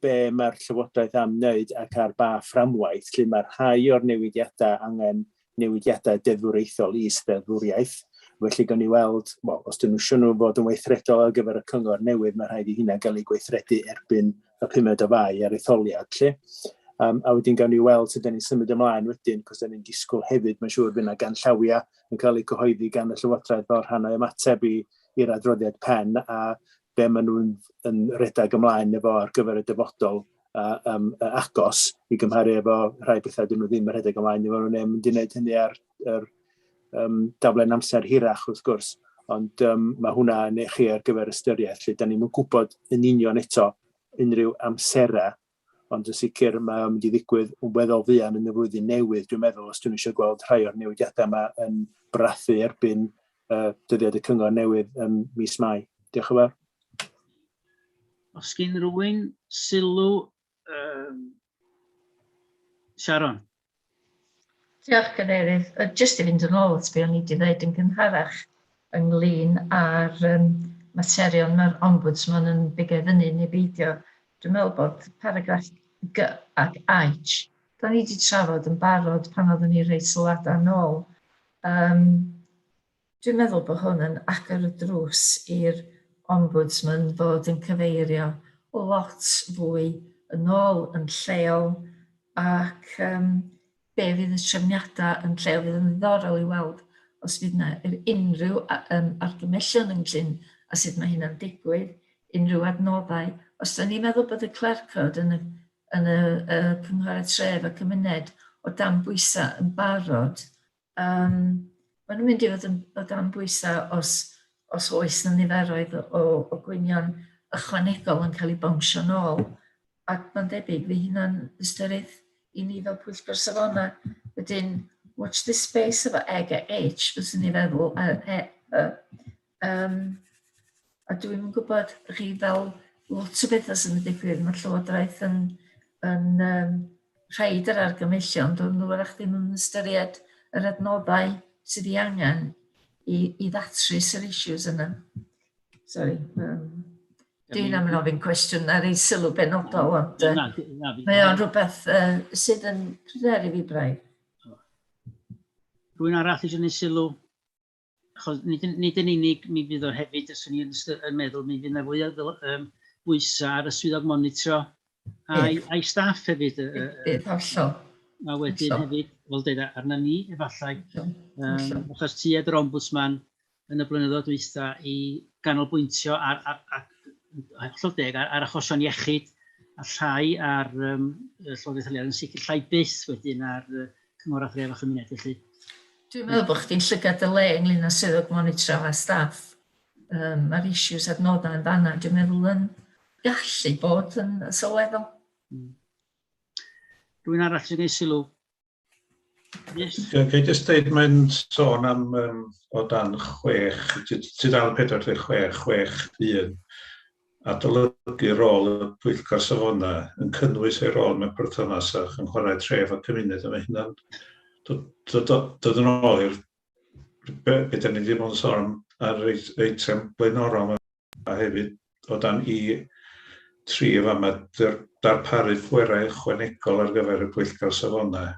be mae'r Llywodraeth am wneud ac ar ba fframwaith, lle mae rhai o'r newidiadau angen newidiadau deddfwriaethol is-ddeddfwriaeth. Felly gawn ni weld, wel, os dyn nhw eisiau nhw fod yn weithredol ar gyfer y cyngor newydd, mae rhaid i hynna gael ei gweithredu erbyn y 5 o Fai ar etholiad, lle. A wedyn gawn ni weld sut da ni'n symud ymlaen wedyn, cos da ni'n disgwyl hefyd, mae'n siŵr, fydd yna ganllawiau yn cael eu cyhoeddi gan y Llywodraeth fel rhan o'i ymateb i'r adroddiad pen, a be maen nhw'n yn rhedeg ymlaen efo ar gyfer y dyfodol agos i gymharu efo rhai bethau dyn nhw ddim yn rhedeg ymlaen efo nhw, neu mynd i wneud hynny ar yr daflen amser hirach wrth gwrs. Ond mae hwnna yn eich chi ar gyfer ystyriaeth, lle da ni'n gwybod yn union eto unrhyw amserau, ond yn sicr mae o'n mynd i ddigwydd yn weddol fuan yn y flwyddyn newydd, dwi'n meddwl, os dwi'n eisiau gweld rhai o'r newidiadau yma yn brathu erbyn dyddiad y cyngor newydd ym mis Mai. Diolch yn fawr.
Os gen rhywun sylw, Sharon.
Diolch, Cadeirydd. Jyst i fynd yn ôl at be o'n i wedi dweud yn gynharach ynglyn â'r materion mae'r Ombudsman yn bigo fyny neu beidio. Dwi'n meddwl bod paragraff G ac H, da ni wedi trafod yn barod pan oeddwn ni rhoi sylwadau nôl. Dwi'n meddwl bod hwn yn agor y drws i'r Ombudsman fod yn cyfeirio lot fwy yn ôl yn lleol ac be fydd y trefniadau yn lleol fydd yn ddiddorol i weld os fydd yna unrhyw argymellion ynglyn â sut mae hynna'n digwydd, unrhyw adnoddau. Os da ni'n meddwl bod y clercod yn y, yn y, y cynghorau tref a cymuned o dan bwysau yn barod, maen nhw'n mynd i fod yn, o dan bwysau os, os oes na niferoedd o, o gwynion ychwanegol yn cael eu bownsio nôl. Ac mae'n debyg fydd hynna'n ystyriaeth i ni fel pwyllgor safonau. Wedyn, watch this space efo E G H, fyswn i feddwl, a E, Y. A dwi'm yn gwybod, chi fel lot o bethau sydd yn digwydd, mae Llywodraeth yn, yn rhaid yr argymellion, dyn nhw wrach ddim yn ystyried yr adnoddau sydd ei angen i ddatrys yr issues yna. Sorry. Dwi'n am yn ofyn cwestiwn ar ei sylw benodol, ond mae o'n rhywbeth sydd yn pryderu fi braidd.
Rwy'n arall eisiau gwneud sylw? Achos nid, nid yn unig mi fydd o hefyd, os o'n i'n yn meddwl, mi fydd yna fwy o bwysau ar y swyddog monitro a'i, a'i staff hefyd.
Bydd, hollol.
A wedyn hefyd, fel dweud, arna ni efallai, achos tuedd yr ombudsman yn y blynyddoedd dwytha i ganolbwyntio ar, ar, ar, hollol deg, ar, ar achosion iechyd a llai ar llywodraeth leol, yn sicr llai byth wedyn ar cyngor a thref a chymuned. Felly,
Dwi'n meddwl bod chdi'n llygad dy le ynglyn â swyddog monitro a staff. Mae'r issues adnoddau yn fanna, dwi'n meddwl yn gallu bod yn sylweddol.
Rwy'n arall sy'n gwneud sylw?
Yes. Ga i jyst dweud, mae'n sôn am o dan 6, tudalen 46, 6, 1, adolygu rôl y pwyllgor safonau yn cynnwys ei rôl mewn perthynas â chynghorau tref a cymuned, a mae hynna'n dod yn ôl i'r be, be da ni wedi bod yn sôn ar eitem blaenorol a hefyd o dan i tri yma mae darparu pwerau ychwanegol ar gyfer y pwyllgor safonau.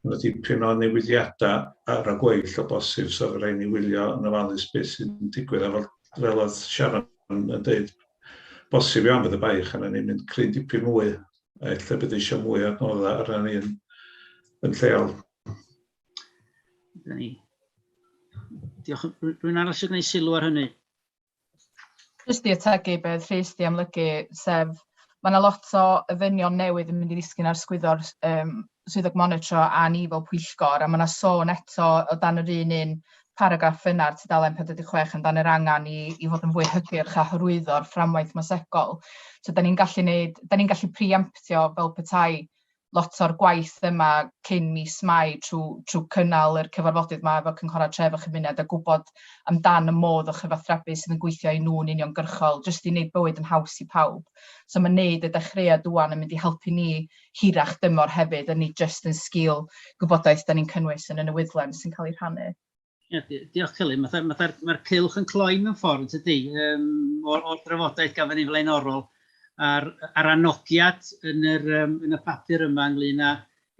Mae yna dipyn o newidiadau ar y gweill o bosib, so fe rhaid ni wylio yn ofalus beth sy'n digwydd. A fel, fel oedd Sharon yn dweud, bosib iawn bydd y baich arna ni'n mynd cryn dipyn mwy, a ella bydd eisiau mwy o adnoddau arna ni yn, yn lleol.
Dyna ni. Diolch. Rwy'n arall sy'n gwneud sylw ar hynny?
Jyst i ategu be oedd Rhys 'di amlygu, sef ma' 'na lot o ofynion newydd yn mynd i ddisgyn ar sgwyddo'r yym swyddog monitro a ni fel pwyllgor, a ma' 'na sôn eto o dan yr un un paragraff yna ar tudalen 46 amdan yr angen i i fod yn fwy hygyrch a hyrwyddo'r fframwaith moesegol. So 'dan ni'n gallu neud, 'dan ni'n gallu pre-emptio fel petai lot o'r gwaith yma cyn mis Mai trwy trwy cynnal yr cyfarfodydd 'ma efo cynghorau tref a chymuned a gwybod amdan y modd o chyfathrebu sydd yn gweithio i nhw'n uniongyrchol, jyst i wneud bywyd yn haws i pawb. So ma' neud y dechreuad ŵan yn mynd i helpu ni hirach dymor hefyd, a nid jyst yn sgil gwybodaeth 'dan ni'n cynnwys yn y newyddlen sy'n cael ei rhannu.
Ie, diolch Celyn. Mae'r ma ma cylch yn cloi mewn ffordd, tydi, um, o'r, or drafodaeth gafon ni flaenorol a'r, ar anogiad yn, yr, um, yn y papur yma ynglyn â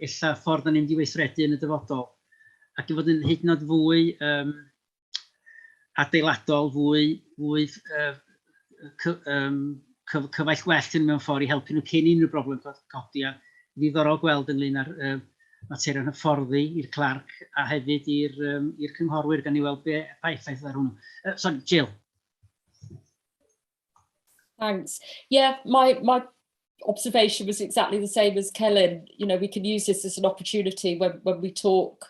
ella ffordd da ni'n mynd i weithredu yn y dyfodol. Ac i fod yn hyd yn oed fwy um, adeiladol, fwy, fwy uh, cy, um, cyfaill gwell yn mewn ffordd i helpu nhw cyn unrhyw broblem codi a ddiddorol gweld ynglyn â'r uh, materion hyfforddi i'r clerc a hefyd i'r um, i'r cynghorwyr gan i weld be, pa effaith ar hwnnw. Sorry, Jill.
Thanks. Yeah, my, my observation was exactly the same as Celyn. You know, we can use this as an opportunity when, when we talk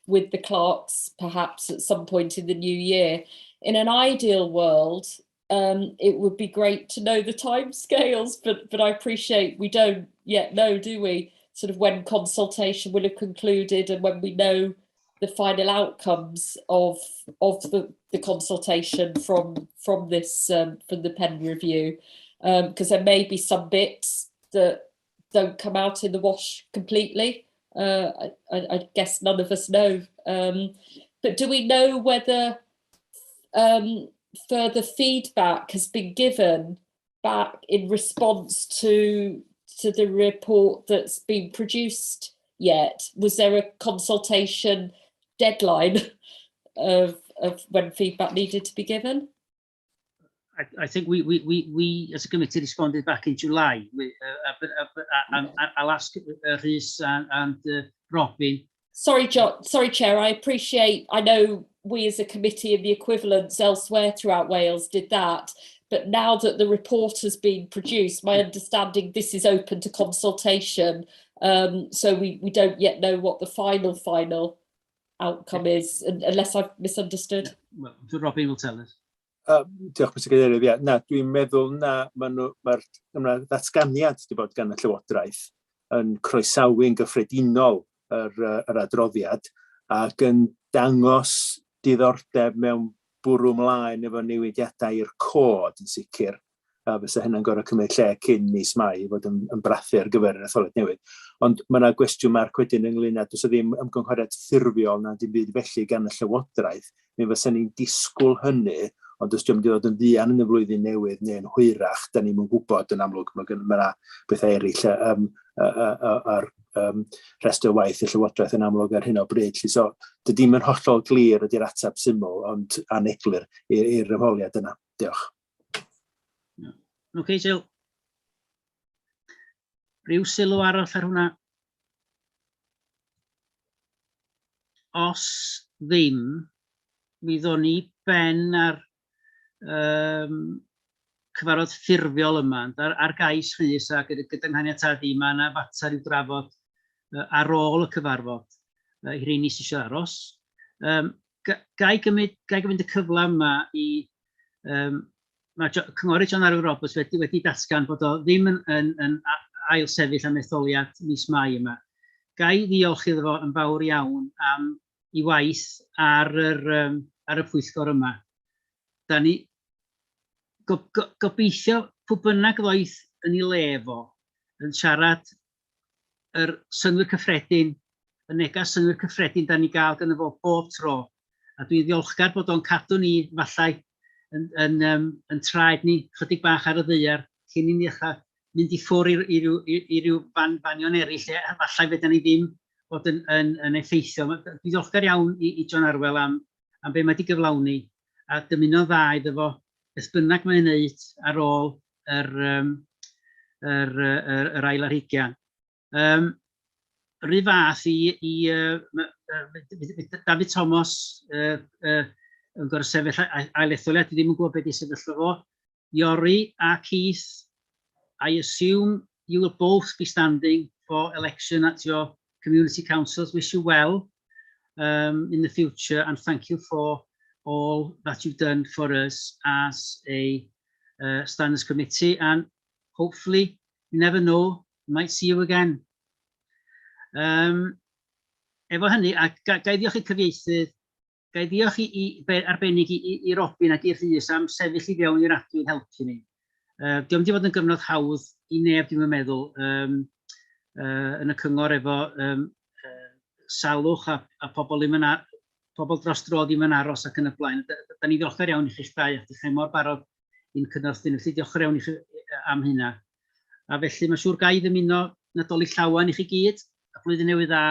with the clerks, perhaps at some point in the new year. In an ideal world, it would be great to know the timescales, but, but I appreciate we don't yet know, do we? Sort of when consultation will have concluded and when we know the final outcomes of of the, the consultation from from this from the PEN review, because there may be some bits that don't come out in the wash completely. I, I, I guess none of us know. But do we know whether further feedback has been given back in response to to the report that's been produced yet? Was there a consultation deadline of, of when feedback needed to be given?
I, I think we, we, we, we as a committee responded back in July. We, but, but I, I'll ask Rhys and, and Robin.
Sorry, John, sorry, Chair. I appreciate, I know we as a committee and the equivalents elsewhere throughout Wales did that. But now that the report has been produced, my understanding this is open to consultation. So we, we don't yet know what the final, final outcome is, unless I've misunderstood.
Yeah. Well, Robin will tell us.
Diolch, Mr Cadeirydd. Ia, na, dwi'n meddwl na, mae'r ma ma ddatganiad wedi bod gan y Llywodraeth yn croesawu'n gyffredinol yr, yr adroddiad ac yn dangos diddordeb mewn bwrw ymlaen efo newidiadau i'r cod yn sicr, a fysa hynna'n gorfod cymryd lle cyn mis Mai i fod yn, yn brathu ar gyfer yr etholiad newydd. Ond mae yna gwestiwn marc wedyn ynglyn â, does ddim ymgynghoriad ffurfiol na dim byd felly gan y Llywodraeth, mi fysa ni'n disgwyl hynny, ond os di'n mynd i ddod yn fuan yn y flwyddyn newydd neu'n hwyrach, da ni'n gwybod yn amlwg, mae yna bethau eraill um, ar um, rhestr waith y Llywodraeth yn amlwg ar hyn o bryd. Lly, so, dydy yn hollol glir ydy'r ateb syml, ond aneglur i'r ymholiad yna. Diolch.
Oce, okay, Jill. Rhyw sylw arall ar hwnna? Os ddim, mi ddown ni ben ar um, cyfarfod ffurfiol yma, ar, ar gais Rhys a gyda, gyda nghaniatâd i, mae yna fater i'w drafod uh, ar ôl y cyfarfod uh, i rheini sydd eisiau aros. Um, ga i gymryd, ga i gymryd y cyfle yma i... Um, mae Cynghorydd John Arwel Roberts wedi, wedi datgan bod o ddim yn, yn, yn ail sefyll am etholiad mis Mai yma. Ga i ddiolch iddo fo yn fawr iawn am i waith ar yr, um, ar y pwyllgor yma. Da ni go, go, gobeithio pwy bynnag ddoeth yn ei le fo yn siarad yr synnwyr cyffredin, y negas synnwyr cyffredin da ni gael gynno fo bob tro. A dwi'n ddiolchgar bod o'n cadw ni, fallai, yn, yn, um, yn traed ni chydig bach ar y ddaear cyn i ni ddechrau mynd i ffwrdd i, i, ryw, i, i ryw fan, fanion eraill lle fallai fedra ni ddim fod yn, yn, yn effeithiol. Dwi'n ddiolchgar iawn i, i John Arwel am, am be mae wedi gyflawni a dymuno dda iddo fo beth bynnag mae'n wneud ar ôl yr, um, yr, yr, yr ail ar hugian. Um, rhy fath i, i uh, David Thomas uh, uh, yn gorau sefyll ail etholiad, dwi ddim yn gwybod beth i sefyllfa fo. Iori a Keith, I assume you will both be standing for election at your community councils. Wish you well in the future and thank you for all that you've done for us as a standards committee and hopefully, you never know, might see you again. Efo hynny, a ga, ga i ddiolch i'r cyfieithydd, ga i ddiolch i, i, arbennig i, i, i Robin ac i'r Rhys am sefyll i fewn i'r adwy yn helpu ni. Dio'm 'di fod yn gyfnod hawdd i neb dwi'm yn meddwl um, yn y cyngor efo um, salwch a, a pobl ddim yn ar, pobl dros dro ddim yn aros ac yn y blaen. Da, da ni ddiolchgar iawn i chi'ch dau, ac chi mor barod i'n cynorthwy ni. Felly diolch yn iawn i chi am hynna. A felly mae'n siŵr gai ddymuno Nadolig Llawen i chi gyd, a blwyddyn newydd dda,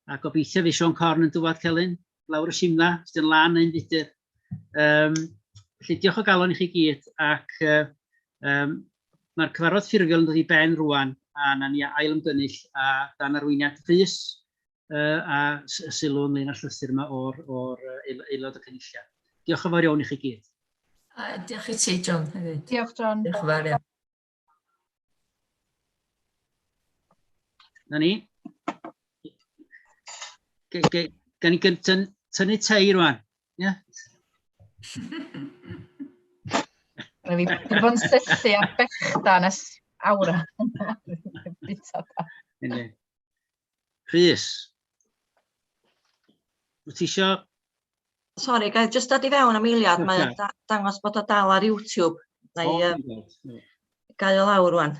a gobeithio fi Siôn Corn yn dywad Celyn, lawr y simna, sydd yn lan neu'n fudur. Um, felly diolch o galon i chi gyd, ac uh, um, mae'r cyfarfod ffurfiol yn dod i ben rwan, a na ni ail ymgynnull a dan arweiniad Rhys uh, a sylw ynglyn â'r llythyr yma o'r, or aelod y cynulliad. Diolch yn fawr iawn i chi gyd.
A diolch i ti, John, hefyd.
Diolch, John.
Diolch yn fawr iawn.
Na ni. Gan i tynnu tei rwan. Ie?
Rhaid fi wedi bod yn syllu ar bechdan ers awr a bita da.
Yndi. Rhys, wyt ti isio...
Sori, ga i jyst dod i fewn am eiliad? Mae o'n dangos bod o dal ar YouTube. Na i gau o lawr rwan.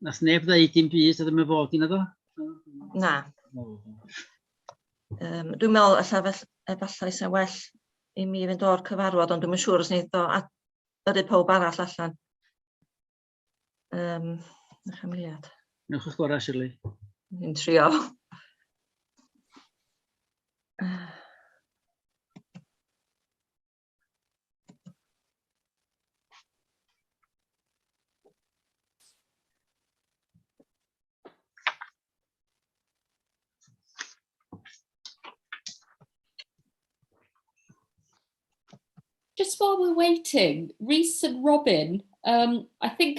Nath neb ddeud dim byd oedd ddim yn fod i na ddo?
Na. Um, dwi'n meddwl alla fel, efallai sy'n well i mi fynd o'r cyfarfod, ond dwi'n siŵr os wneud o a yrru pawb arall allan. Um, ych am eiliad.
Newch eich gorau, Shirley.
Dwi'n trio.
Just while we're waiting, Rhys and Robin, I think